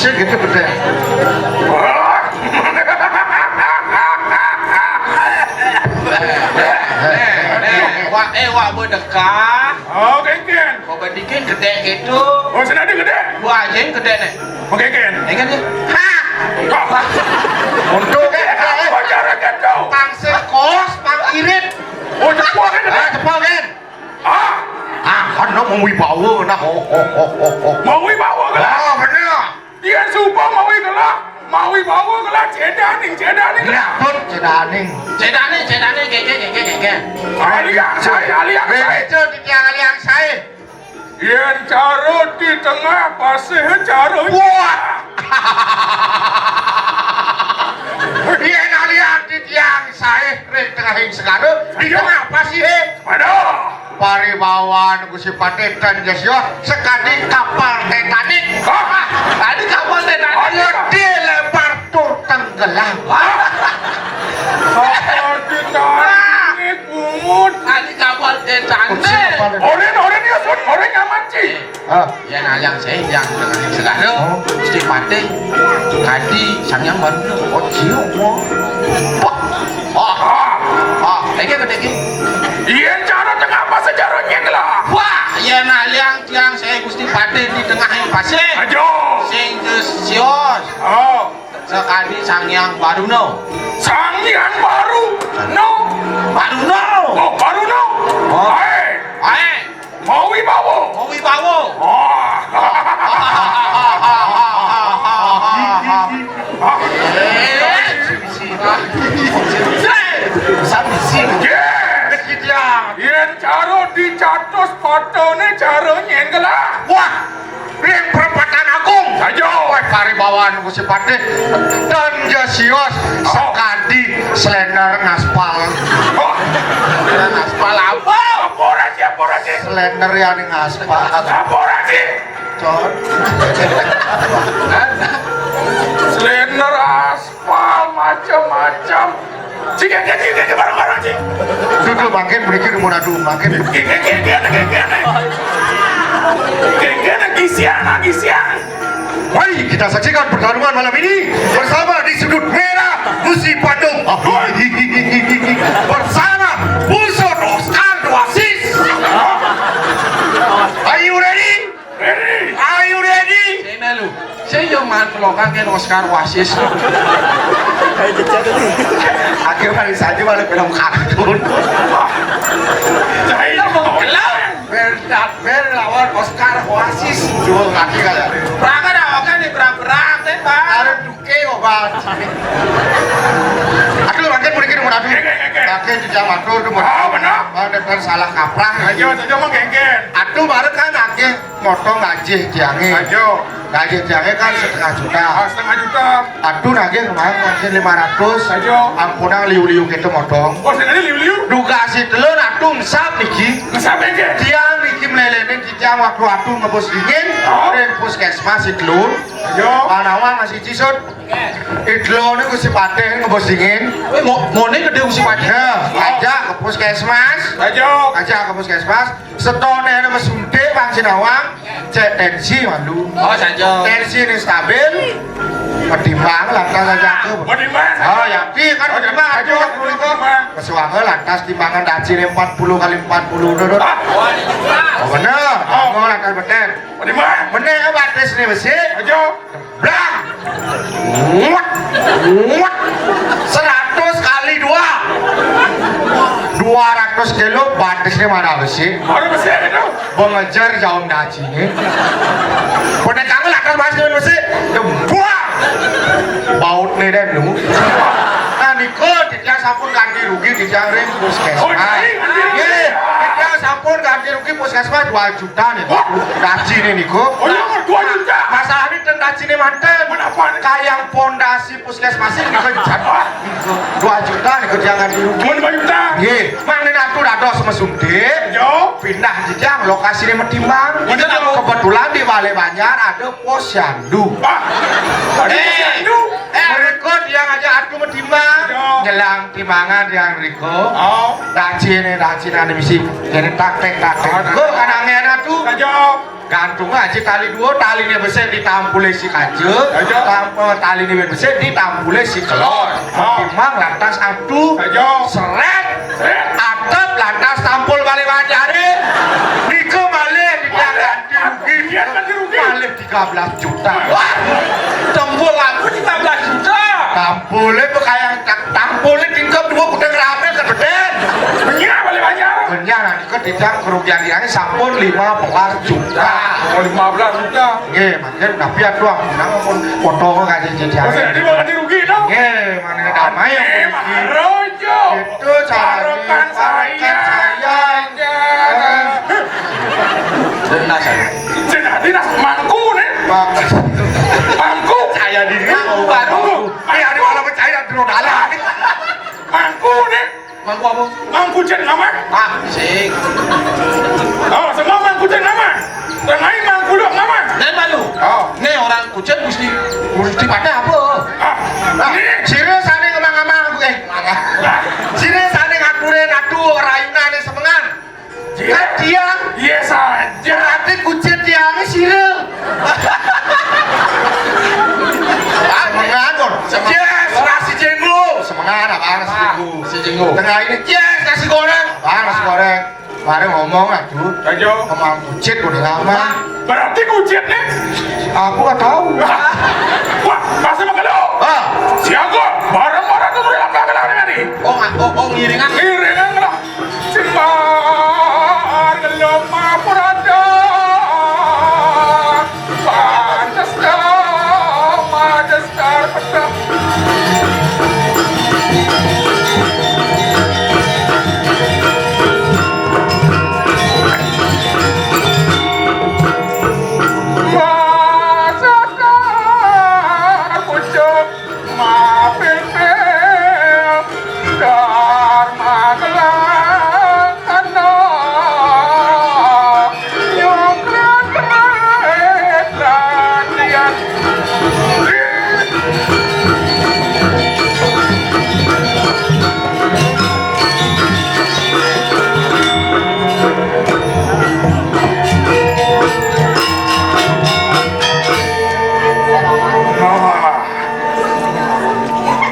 Cek gitu gede. Nek, nek, wak, eh, wak bedekah. Oh, kénkén. Kok bedikin gedé gitu? Oh, senadi gedé. Wah, aja yang gedé nih. Oké, kén. Ya kan ya? Ha! Wah. Untuk apa cara gitu? Pang sekos, pang irit. Oh, jepol kan gedé? Ah, jepol kan? Ah. Ah, kan lo mau wibawa, nah, oh, oh, oh, oh, oh. Mau wibawa kan? Oh, bener. Yén suba mawi gelah, mawi bawa gelah cédaning, cédaning gelah. Nyabut cédaning. Cédané, cédané, kéké, kéké, kéké. Aliang saé, aliang saé. Béca titiang aliang saé. Yén cara di tengah pasih cara. Wah. Yén aliang titiang saé ring tengahing segara, di tengah pasihé. Aduh. Paribawan Gusti Patih tan ja sios, sakadi kapal Titanic. Hah? Tadi kapal Titanic. Ayo, dilempar tur tenggelam. Hah? Kapal Titanic, bungut. Tadi kapal Titanic. Orin, orin ya, Sun. Orin nyaman, Ci. Ah. Yén aliang saé, yang tengahing segara. Oh. Gusti Patih, kadi Sang Hyang Baruna. Oh, cium, oh. Pok. Oh. Ah. Oh, iki gedé iki. Yén cara tengah pasih cara nyén lah. Wah, yén aliang tiang saé Gusti Patih di tengahing pasih. Ajo. Sing geus sios. Oh. Sakadi Sang Hyang Baruna. Sang Hyang Baruna. Baruna. Oh, Baruna. Oh. Aé. Aé. Mawi bawa. Mawi bawa. Wah. Eh, sing. Sing. Yes. Yén cara dicatus fotoné cara nyén gelah. Wah, ring perempatan agung. Saja. Wah, paribawan Gusti Patih. Tan ja sios, oh, sakadi slender ngaspal. Oh. Ngaspal apa? Apa ora sih, apa ora sih? Slender ya ning ngaspal. Apa ora sih? Cot. Slender aspal macam-macam. Cik, cik, cik, cik, bareng-bareng, cik. Duh, duh, mangkin mriki nuwun aduh, mangkin. Cik, cik, cik, cik, cik, cik. Cik, cik, cik, gisian, gisian. Mari kita saksikan pertarungan malam ini bersama di sudut merah Gusti Patung bersama Pusut Oscar Wasis. Are you ready? Ready. Are you ready? Sini lu. Saya yang main pelokan kan Oscar Wasis. Akhirnya saja malah film kartun. Saya mau kelar. Ber, Ber lawan Oscar Oasis. Dua kaki kalah. Perang ada apa kan nih, perang-perang, teh, Bang? Ada duke obat. Aduh, mangkin mriki nuwun aduh. Oke, oke, oke. Mangkin jejak matur nuwun. Oh, bener. Bang, daftar salah kaprah. Ayo, saja mah kénkén. Aduh, baru kan akeh motong gaji tiangé. Ayo. Gaji tiangé kan setengah juta. Ah, setengah juta. Aduh, nagih kemarin mungkin lima ratus. Ayo. Ampunang liu-liu kita motong. Oh, sing aja liu-liu. Duga si telur aduh ngesap niki. Ngesap niki. Tiang niki melelenin tiang waktu aduh ngebus dingin. Oh. Ring puskesmas si telur. Ayo. Manawa masih cisut. Idlone Gusti Patih ngebos dingin. Wih, mo-, mone gedé Gusti Patih. Ya, ajak ke puskesmas. Ayo. Ajak ke puskesmas. Setone ana mesuntik Bang Sinawang, cek tensi malu. Oh, saja. Tensi ini stabil. Ketimbang lantas aja tuh. Ketimbang. Oh, ya, pi kan ketimbang. Ayo, ayo, ketimbang. Kesuange lantas timbangan dacine empat puluh kali empat puluh, duduk. Ah. Oh, bener. Oh. Oh, lantas bener. Ketimbang. Bener ya, batis ini besi. Ayo. Blang! Nguet! Nguet! Seratus kali dua. Dua ratus kilo batisnya mana besi? Mana besi itu? Mengejar jauh daci ini. Pendek kangen akan bahas dengan besi. Buang! Baut nih deh lu. Nah, Niko, dia sampun ganti rugi di jaring puskesmas. Oh, iya, iya, iya. Iya, dia sampun ganti rugi puskesmas dua juta nih. Wah. Daci nih, Niko. Oh, iya, dua juta. Masalah ini tentang cine manten. Menapa nih? Kayang pondasi puskesmas ini kencang. Dua juta nih kerjaan di rumah. Cuma dua juta. Nggih, mangke aku dados mesuntik. Yo. Pindah jejang lokasi ini metimbang. Bener, yo. Kebetulan di Balai Banjar ada posyandu. Wah. Ada posyandu. Berikut yang aja atu metimbang. Iya. Nyelang timbangan yang berikut. Oh. Racine, racine ane misi. Kene taktek, taktek. Oh, kok anange atu? Aja. Gantung aja tali dua, taline besik ditampule si kaja. Aja. Tam-, eh, taline besik ditampule si kelor. Oh. Timbang lantas atu. Aja. Seret. Seret. Atep lantas tampul balik wajare. Nika malih dibilang ganti rugi. Iya, ganti rugi. Malih tiga belas juta. Wah, tembul aku tiga belas juta. Tampule bekayang tak tampule tingkep dua kuteng rabe kededen. Menyah balik banyak. Menyah nanti ke tidak kerugian ini sampun lima belas juta. Oh, lima belas juta. Nggih, mangkin tapi atuh ampun ampun potong kaji jadi. Oh, jadi mau ganti rugi dong. Nggih, mana damai yang polisi. Rojo. Itu caranya. Barokan saya. Saya. Benar saya. Jenah dinas mangku nih. Mangku. Mangku. Saya diri mangku baru. Ayo, ada orang percaya dulu dalam. Mangku nih. Mangku apa? Mangku Cen ngaman. Ah, sing. Oh, semua Mangku Cen ngaman. Tengah Mangku Dok ngaman. Nen malu. Oh. Nih orang Kucen mesti mesti pada apa? Ah, nah, ini. Sira sane ngemang-ngemang aku, eh, malah. Sira sane ngature natu rayunane semengan. Iya. Kan tiang. Iya saja. Berarti kucit tiangnya sira. Semengan, Bor. Yes, nasi jenggo. Semengan apa nasi jenggo? Si jenggo. Tengah ini, yes, nasi goreng. Ah, nasi goreng. Mari ngomong atuh. Ayo. Kemang kucit udah lama. Berarti kucit nih. Aku nggak tahu. Wah, pasti mau kena. Ah. Siaga, barang-barang tuh udah lama kena nih. Oh, oh, oh, ngiringan. Ngiringan lah. Simbar ngeloma purada. Pantes dah, pantes dah, pantes dah. Pantes dah, pucuk. Mapilpil Dharma Kelakana Nyukran Kemetan Lian.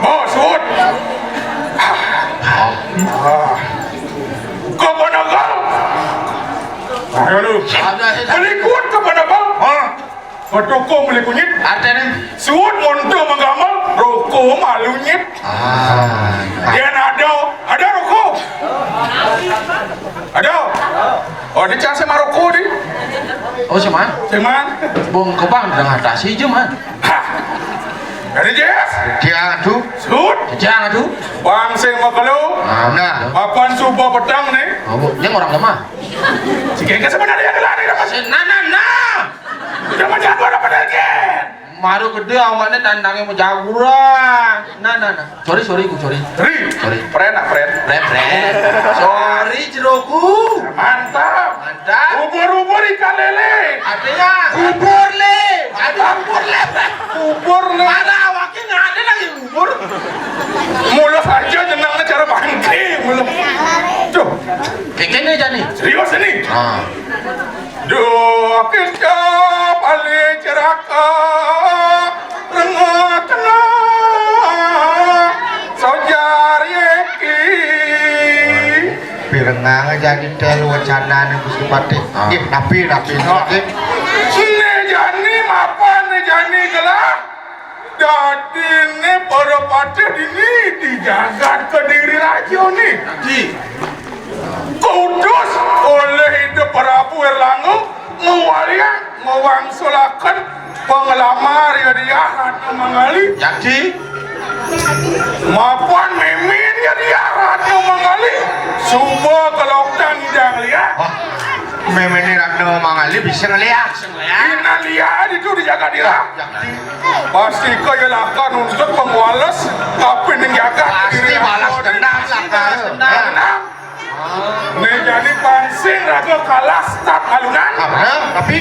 Oh, suut. Ah. Keponakan. Ayo lu. Ada, ada. Melikuan keponakan. Hah? Bedukung melikunyit. Artinya? Suut monto menggamal, roko malunyit. Ah. Dia ada, ada roko. Ada. Oh, ini cang sama roko nih. Oh, si Man? Si Man? Bung kebang dengan atas hijau, Man. Hah. Jadi, Jess? Dia tuh. Sud? Dia tuh. Bang sing makelo. Nah. Papan suba petang nih. Oh, ini orang lemah. Si Gengges sebenarnya adalah nih, Mas. Si, nah, nah, nah. Udah mau jago apa lagi? Maru gede awaknya tandangnya mau jaguran. Nah, nah, nah. Sorry, sorry, ku sorry. Ri. Sorry. Pren, ah, pren. Pren, pren. Sorry, jeroku. Mantap. Mantap. Ubur-ubur ikan lele. Artinya? Ubur le. Ada ubur le. Ubur le. Mana awaknya nggak ada lagi ubur. Mula saja jenangnya cara bangke, mula. Tuh. Kekene jani. Serius ini? Ah. Duh, kita paling ceraka, rengah tengah, sojar yeki. Pirengang jadi telu wacanane Gusti Patih. Ah. Nggih, napi, napi, oh, napi. Ne jani mapan, ne jani gelah. Dadine para patih dini di jagat Kediri Raja nih. Dadi. Kutus oleh Ida Prabu Erlangga ngwaliang ngwangsulaken panglamar ya dia Ratna Mangali. Dadi. Mapan memin ya dia Ratna Mangali. Suba keloktang idang liat. Wah, memene Ratna Mangali bisa ngeliat. Bisa ngeliat. Ina liat itu di jagat dia. Dadi. Pasti kaya lakar nuntut pengwales, tapi ning jagat pasti diri balas aku dendam, lakar. Balas dendam. Nih, jani pansing raga kalah start alunan. Ah, bener, tapi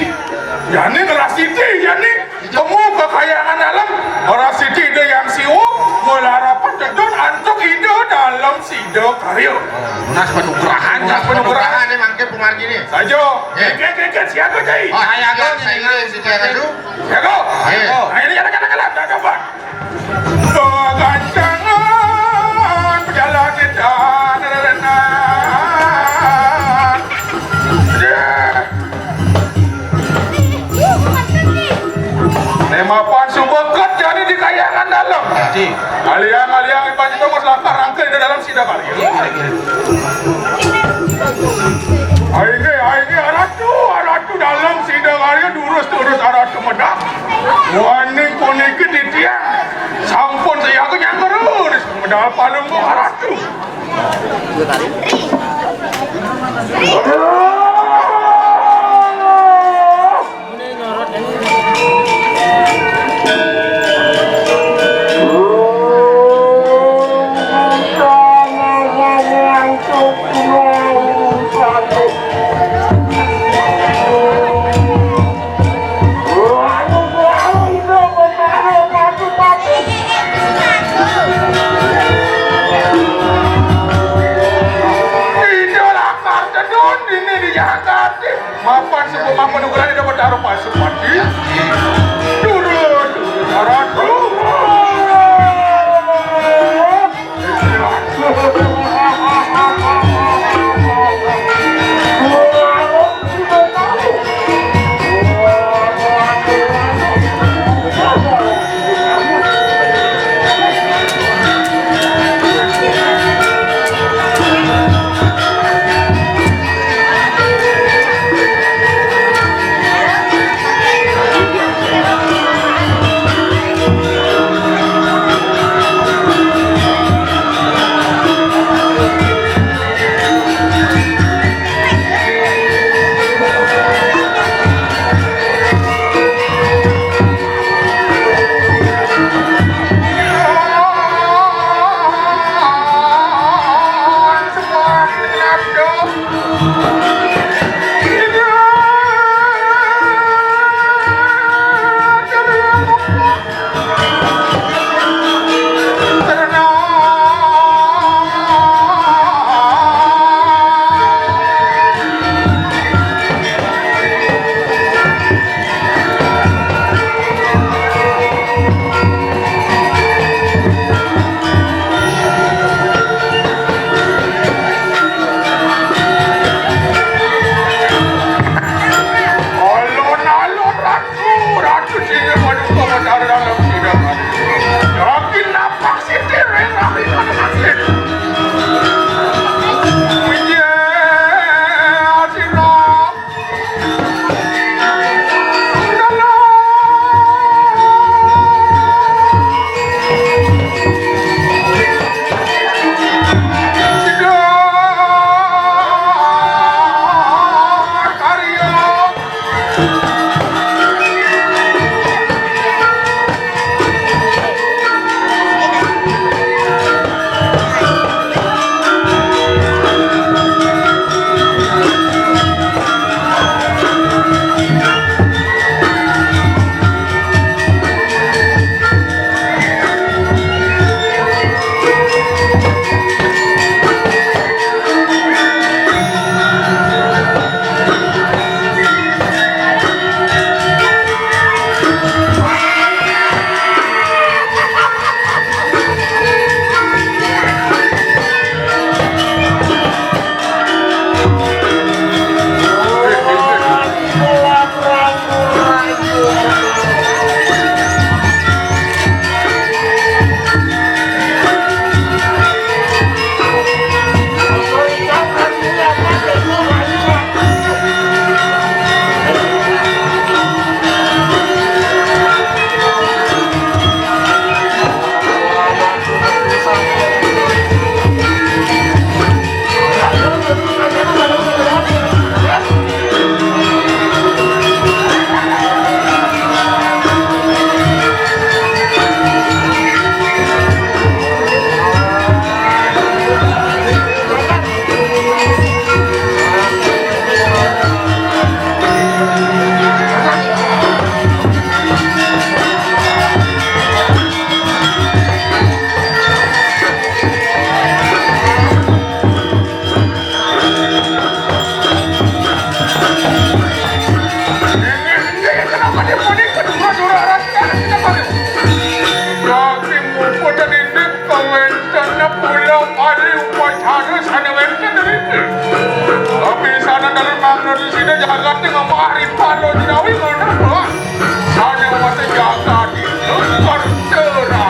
jani ngelah siti, jani. Temu ka Kahyangan Dalem, ora sida Hyang Siwa, malarapan tedun antuk Ida Dalem Sidakarya. Nas panugrahan, nas panugrahan. Ini mangke pamargine. Saja. Nggih. Nggih, nggih, nggih, siaga, Cai. Oh, siaga, siaga, siaga. Siaga. Nggih. Nah, ini kata-kata, kata-kata. Gancangan pejalan edan rerenan. Nek mapan suba ket jani di Kahyangan Dalem. Aliang-aliang panjenengan wis lakar rangkil di dalam Sidakarya. Aine, aine, aratu, aratu Dalem Sidakarya durus-durus aratu medal. Waning puniki titiang sampun siaga nyangker, medal palungguh aratu. Ida lakar tedun dini di Jakarta. Mapan sebut mapan ukuran ida bertaruh pasupati. Turun, turun, turun. Nang sida jagate ngamari paro jinawi ngono, Pak. Sane mate jagate, lempar terang.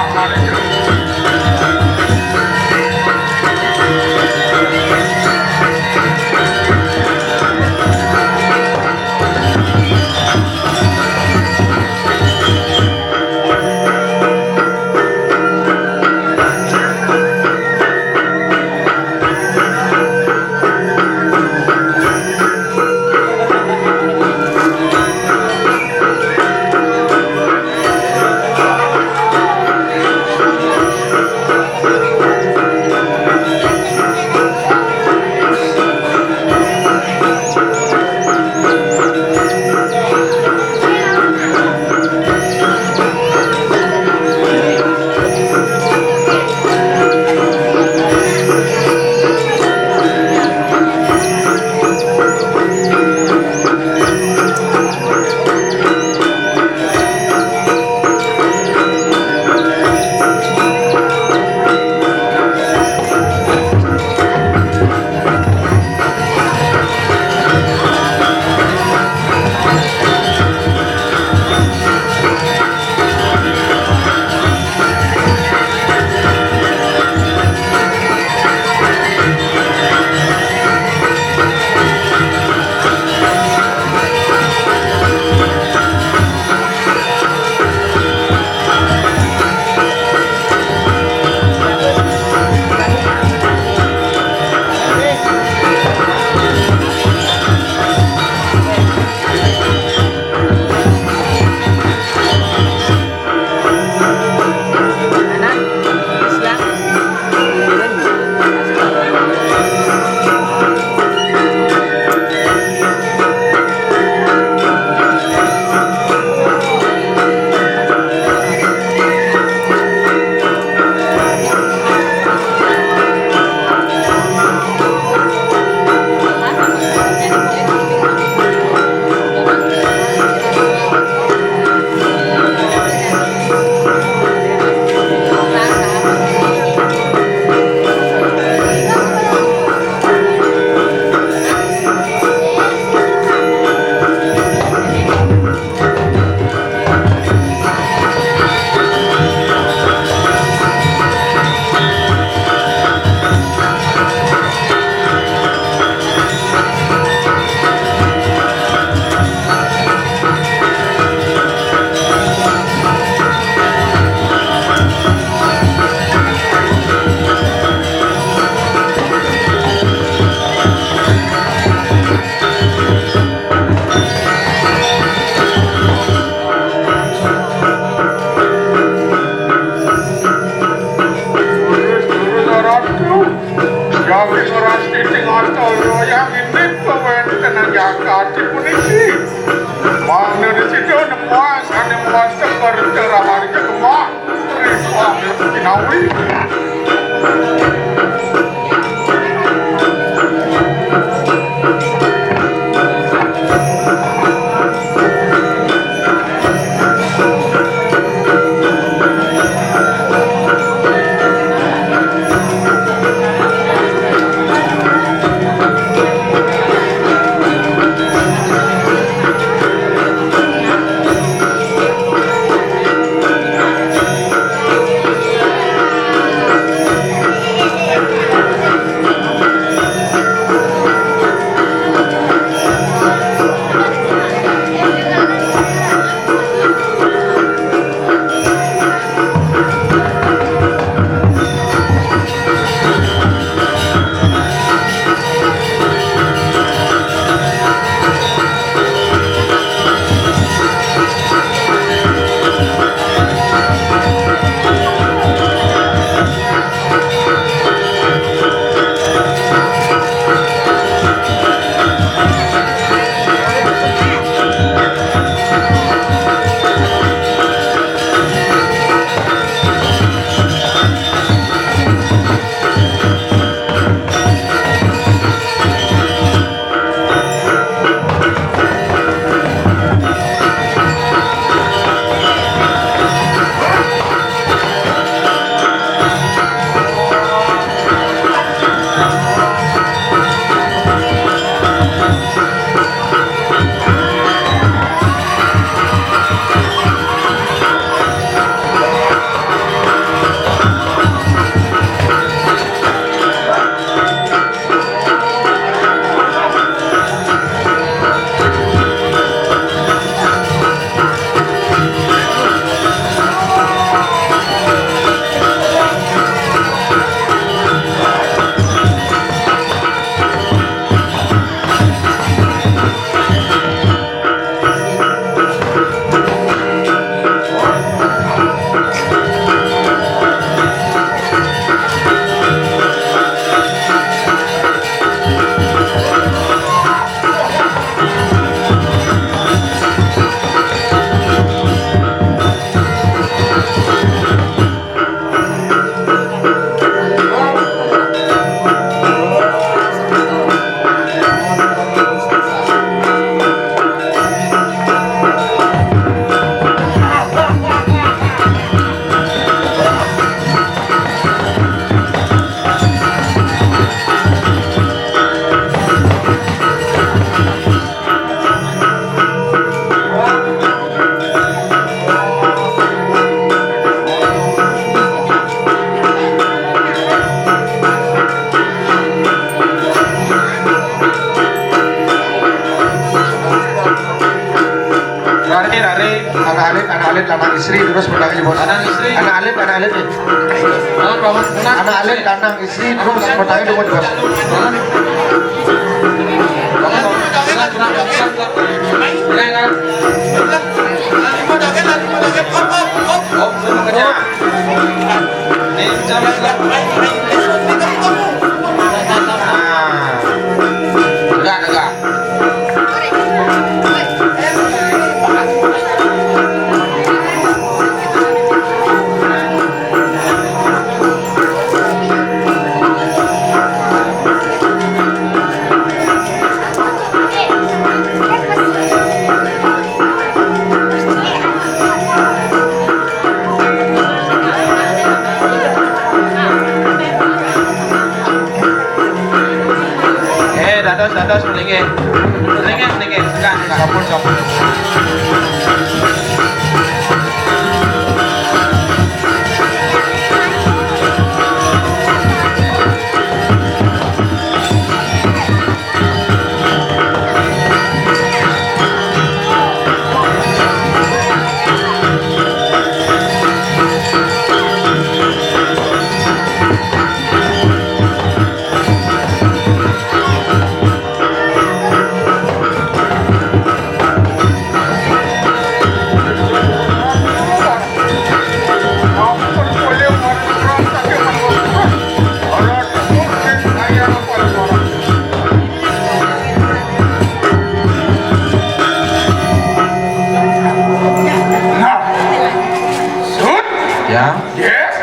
Ratu, Jawi Rasti sing arta royang indik kawéntenan jagati puniki. Mangda disida nemuang sané mawasta kerta raharja kemah. Risa kinawi. Kanang istri terus pedangnya, Bos. Kanang istri. Anak alit, anak alit nih. Anak alit, kanang istri terus pedangnya, Bos. Nah. Tegak, tegak. Eh, dados, dados, melinggih. Melinggih, melinggih. Enggak, enggak. Sampun, sampun. Nah, sut. Ya. Yes.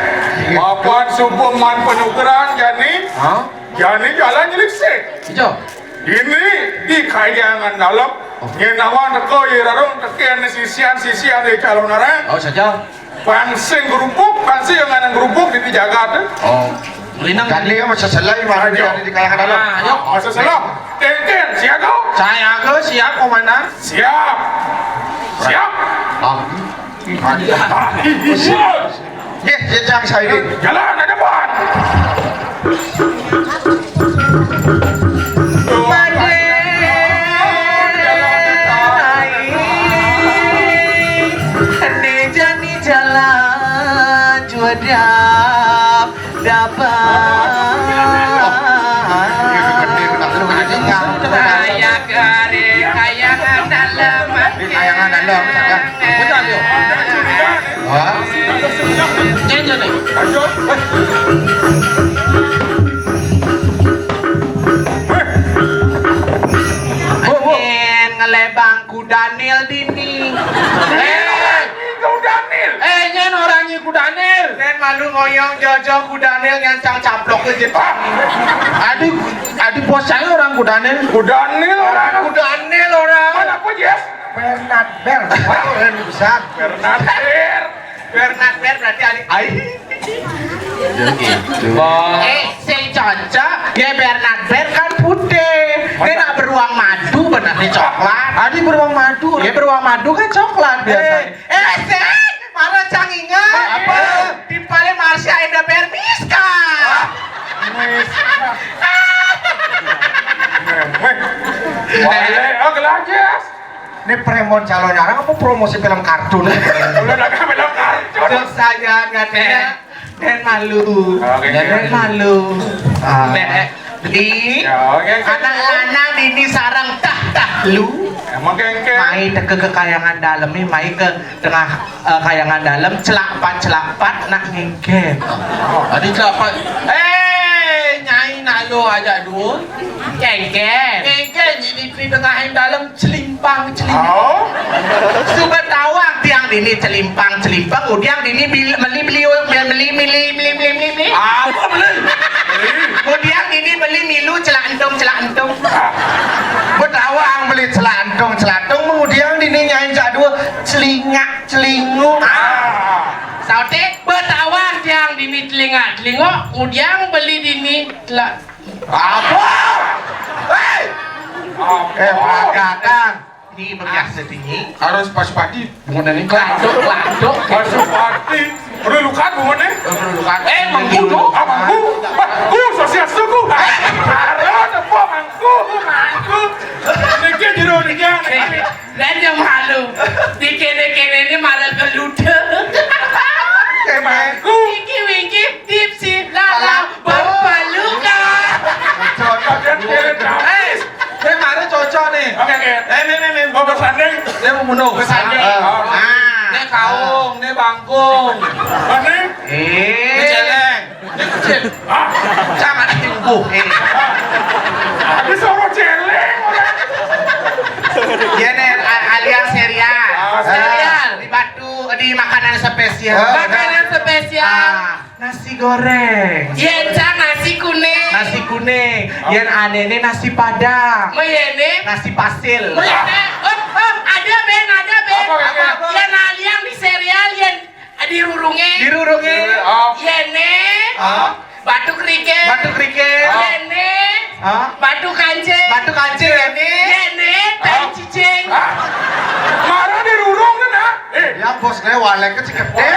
Papan subuh man penukeran jani. Hah? Jani jalan nyelisik. Ijo. Ini di Kahyangan Dalem. Oh. Nyén nawang teka, yé rarung tekén sisian-sisian di calon orang. Oh, saja. Pansing gerubuk, pansing yang nganang gerubuk di jagat, eh. Oh. Linang. Tadi kan masa selai mah di, di Kahyangan Dalem. Ah, ayo. Masa selai. Kénkén, siaga. Siaga, siap, Komandan. Siap. Siap. Ah. Nggih, jejak saya ini. Jalan, ada buat. Ini jani jalan juadap dapat. Kaya kari, kayangan dalam. Kayangan dalam, saja. Betul, yuk. Wah. Jangan, jangan. Angin ngelebang ku Daniel dini. Eh, ku Daniel. Eh, nyén orang nyi ku Daniel. Nén malu ngoyong jojo ku Daniel nyancang caplok aja. Aduh, aduh bos saya orang ku Daniel. Ku Daniel orang. Ku Daniel orang. Mana apa, Jess? Bernard Ber. Wah, orang besar. Bernard Ber. Bernard Ber berarti adik. Ai. Gitu. Eh, si Caca, ya Bernard Ber kan putih. Dia nak beruang madu benar nih coklat. Adi beruang madu. Ya beruang madu kan coklat biasanya. Eh, eh, sih, malah cangingan. Apa? Di paling Marsha Enda Bermiska. Weh. Wah, eh, oh, gelanjes. Ini premon calon arang apa promosi film kartun? Udah dagang film kartun. Terus saya nggak ada. Dan malu. Oke, oke. Dan malu. Ah. Di. Ya, oke, oke. Anak lanang ini sarang tah tah lu. Emang kengkeng. Mai teke ke Kahyangan Dalem nih, mai ke tengah, eh, Kahyangan Dalem, celak pat celak pat nak ngengken. Adi celak pat. Eh, nyai nak lo aja dua. Kengken. Kengken ini di tengah yang dalam celimpang celimpang. Oh. Suba tawang tiang dini celimpang celimpang, udiang dini bil-, meli beli meli meli meli meli meli meli. Apa beli? Beli. Udiang dini beli milu celak entung celak entung. Betawang beli celak entung celak entung, udiang dini nyai cak dua celingak celinguk. Ah. Sautik betawang tiang dini celingak celinguk, udiang beli dini celak Apa? Hei! Eh, Pak Gadang. Ini bekas setinggi. Harus Pasupati, bunga ini. Keladuk, keladuk. Pasupati. Perlu lukat, bunga ini. Perlu lukat. Eh, mangku, dong. Ah, mangku. Mangku, sosial suku. Eh, harus apa mangku? Mangku. Niki jero niki. Eh, dan yang malu. Di kene-kene ini malah geluda. Bersanding. Dia membunuh. Bersanding. Ah. Ah. Ini kaung, ini bangkung. Ini? Eh. Ini celeng. Ini kecil. Ah. Jangan tingguh. Eh. Habis orang celeng, orang. Dia nih, a-, alias serial. Ah, serial. Di batu, di makanan spesial. Ah, makanan spesial. Ah. Nasi goreng. Yén cang nasi kuning. Nasi kuning. Yén anéné nasi padang. Méyéné. Nasi pasil. Méyéné. Oh, oh, ada, Bén, ada, Bén. Apa, Bén? Apa? Yén aliang di serial, yén di rurungé. Di rurungé. Yéné. Ah. Batu kerikil. Batu kerikil. Yéné. Ah. Batu kancing. Batu kancing, yéné. Yéné, tai cicing. Ah. Marah di rurung kan, ah? Eh. Ya, bos, kayak walek kecil gedé.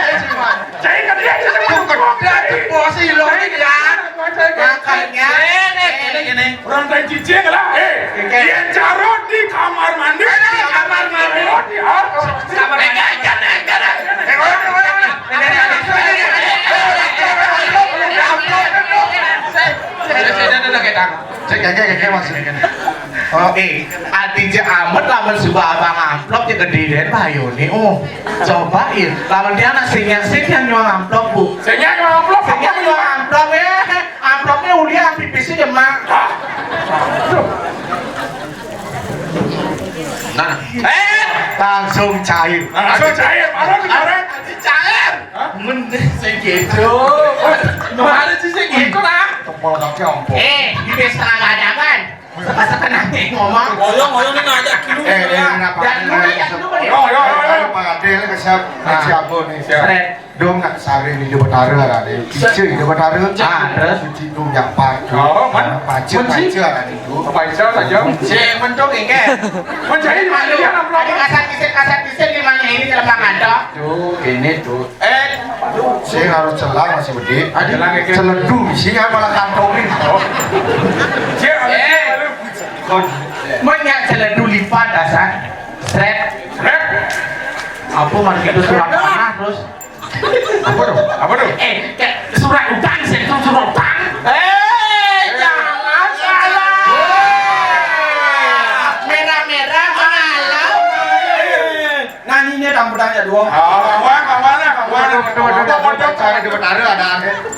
Cai kan dia cicing. Tuh gedé, tuh bos, ilong ini, ya. Makanya. Ini, ini, ini. Orang tai cicing lah. Eh, yén carut di kamar mandi. Di kamar mandi. Di kamar mandi. Enggak, enggak, enggak. Eh, orang, orang, orang. Cék, cék, cék, cék, maksudnya. Oh, eh, ati cék amet lamun suba abang amplop ya gedé dén bahayané. Oh, cobain. Lamun dia anak sing nyasin yang nyuang amplop, Bu. Sing nyuang amplop, sing nyuang amplop, eh. Amplopnya ulian, pipisnya jemak. Nah, eh, langsung cair. Langsung cair, baru diorang. Cair. Hah? Men sing gitu. Mana sih sing gitu lah? Tepol kaki ompong. Eh, di desa Lagadangan. Setengah-setengah nih ngomong. Ngomong, ngomong nih ngajak dulu. Eh, eh, kenapa? Jangan dulu, jangan dulu, Pak. Yo, yo, yo, yo. Pak Adil ke siap, siap, Bu, nih. Siap. Sret. Dong nak sari ni Ida Betara lah ni. Ica Ida Betara. Ah, terus? Suci dong nyak pacu. Oh, man. Pacu, pacu lah ni tu. Apa Ica saja? Sing mentung inggih. Menjadi malu. Ada kasat kisir, kasat kisir di mana ini dalam manganda? Tu, ini tu. Eh, sing harus celang masih bedik. Ada lagi ke? Celedu, sing malah kantongin. Oh. Cek, eh. Mun nyak celedu lipat dasar. Sret. Sret. Apa mari kita surat tanah terus? Apa tuh? Apa tuh? Eh, kayak surat utang, sih, itu surat utang. Eh, jangan salah. Merah-merah malam. Nyanyinya campur aja dua. Oh, kawan, kawan, kawan. Waduh, waduh, waduh, waduh, waduh, saya di Betara ada.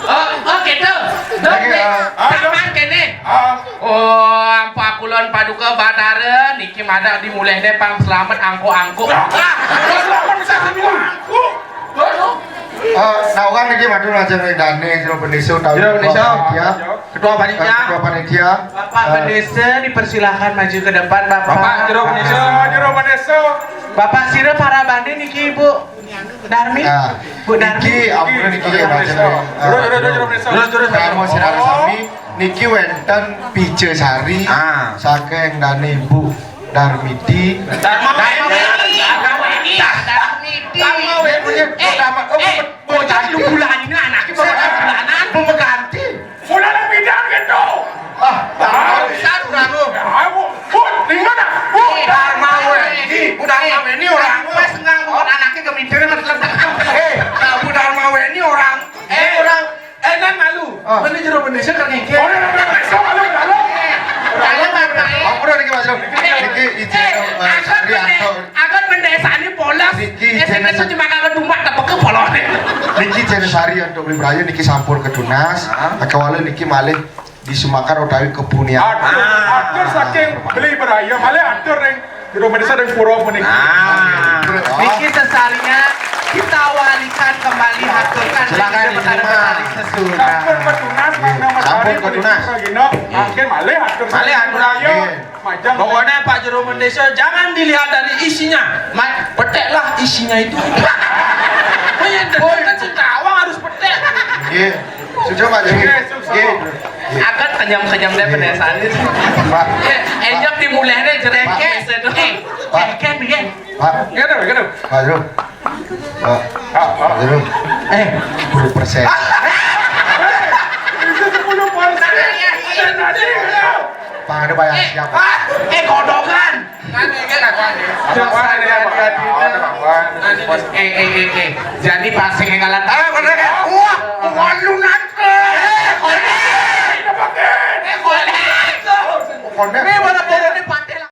Oh, oh gitu. Dok, lagi, nih, ah, ah, taman kéné. Ah. Oh, ampa kulon paduka Batara, niki madak di mulihné pang slamet angkuk-angkuk. Ah, ah, slamet bisa angkuk-angkuk. Waduh. Eh, nah, orang niki matur ngajeng ring dané, Jero Bendésa, Jero Bendésa. Panitia. Ketua panitia. Eh, ketua panitia. Bapak, eh, Bendésa dipersilakan maju ke depan, Bapak. Bapak Jero Bendésa. Jero Bendésa. Bapak sira parabanding niki, Ibu Darmi. Ah, Bu Darmi. Niki, ampun niki, Jero Bendésa. Terus, terus, terus, Jero Bendésa. Terus, terus, terus. Kamu sira sami niki wénten pica sari. Ah. Saking dané Ibu Darmiti. Darmaweni. Darmaweni. Darmiti. Darmaweni. Eh, Darma-, oh, eh, bocah lu bulanan, anaknya bawa bulanan. Mau mengganti. Udah lah bidang gitu. Ah, besar kurang lu. Ya, Bu, Bu, di mana? Bu, Darmaweni. Bu Darmaweni orang. Pas ngang bukan anaknya ke Minder, mas, eh, nah, Bu Darmaweni orang. Eh, orang. Eh, nan malu. Ah. Mana Jero Bendésa kan ngikir. Oh, iya, iya, iya. Malu, malu. Malu, malu. Ampun, niki, Mas Jero. Niki izin, eh, eh, Mas Rianto. Akan bendésa ini polos. Niki izin. S M S cuma kagak dumpak tepuk ke polone. Niki izin sari untuk beli berayu, niki sampun ketunas. Ah. Kawala niki malih disumakan utawi kepunian. Atur, atur saking beli berayu, malih atur ring Jero Bendésa dan pura puniki. Nah, niki sesarinya kita walikan kembali, haturkan. Silakan, Ibu Betara Betari sesuunan. Sampun ketunas, Mangda Betari, sampun ketunas. Puniki Ragina. Nggih. Mangkin malih atur. Malih atur. Ayo, nggih. Majeng. Pokoknya Pak Jero Bendésa jangan dilihat dari isinya. Ma-, peteklah isinya itu. Oh, yang dekat kan Singkawang harus petek. Nggih. Sudah, Pak Jero. Nggih, sudah. Nggih. Akan kenyam-kenyam deh penesannya. Pak. Eh, enjak dimulainya jerengke. Pak. Eh, Pak. Eh, kan, iya. Pak. Gitu, gitu. Pak Jero. Pak. Ah, ah. Pak Jero. Eh, sepuluh persen. Itu sepuluh persen. Pak, ada bayar siapa? Eh, eh, kodongan. Kan ini kan aku ada. Ada apa, ada apa? Ada apa? Eh, eh, eh, eh. Jadi pas sing ngalah. Ah, bener kan? Wah, bukan lu nangke. Eh, konek. Eh, konek. Konek. Ini mana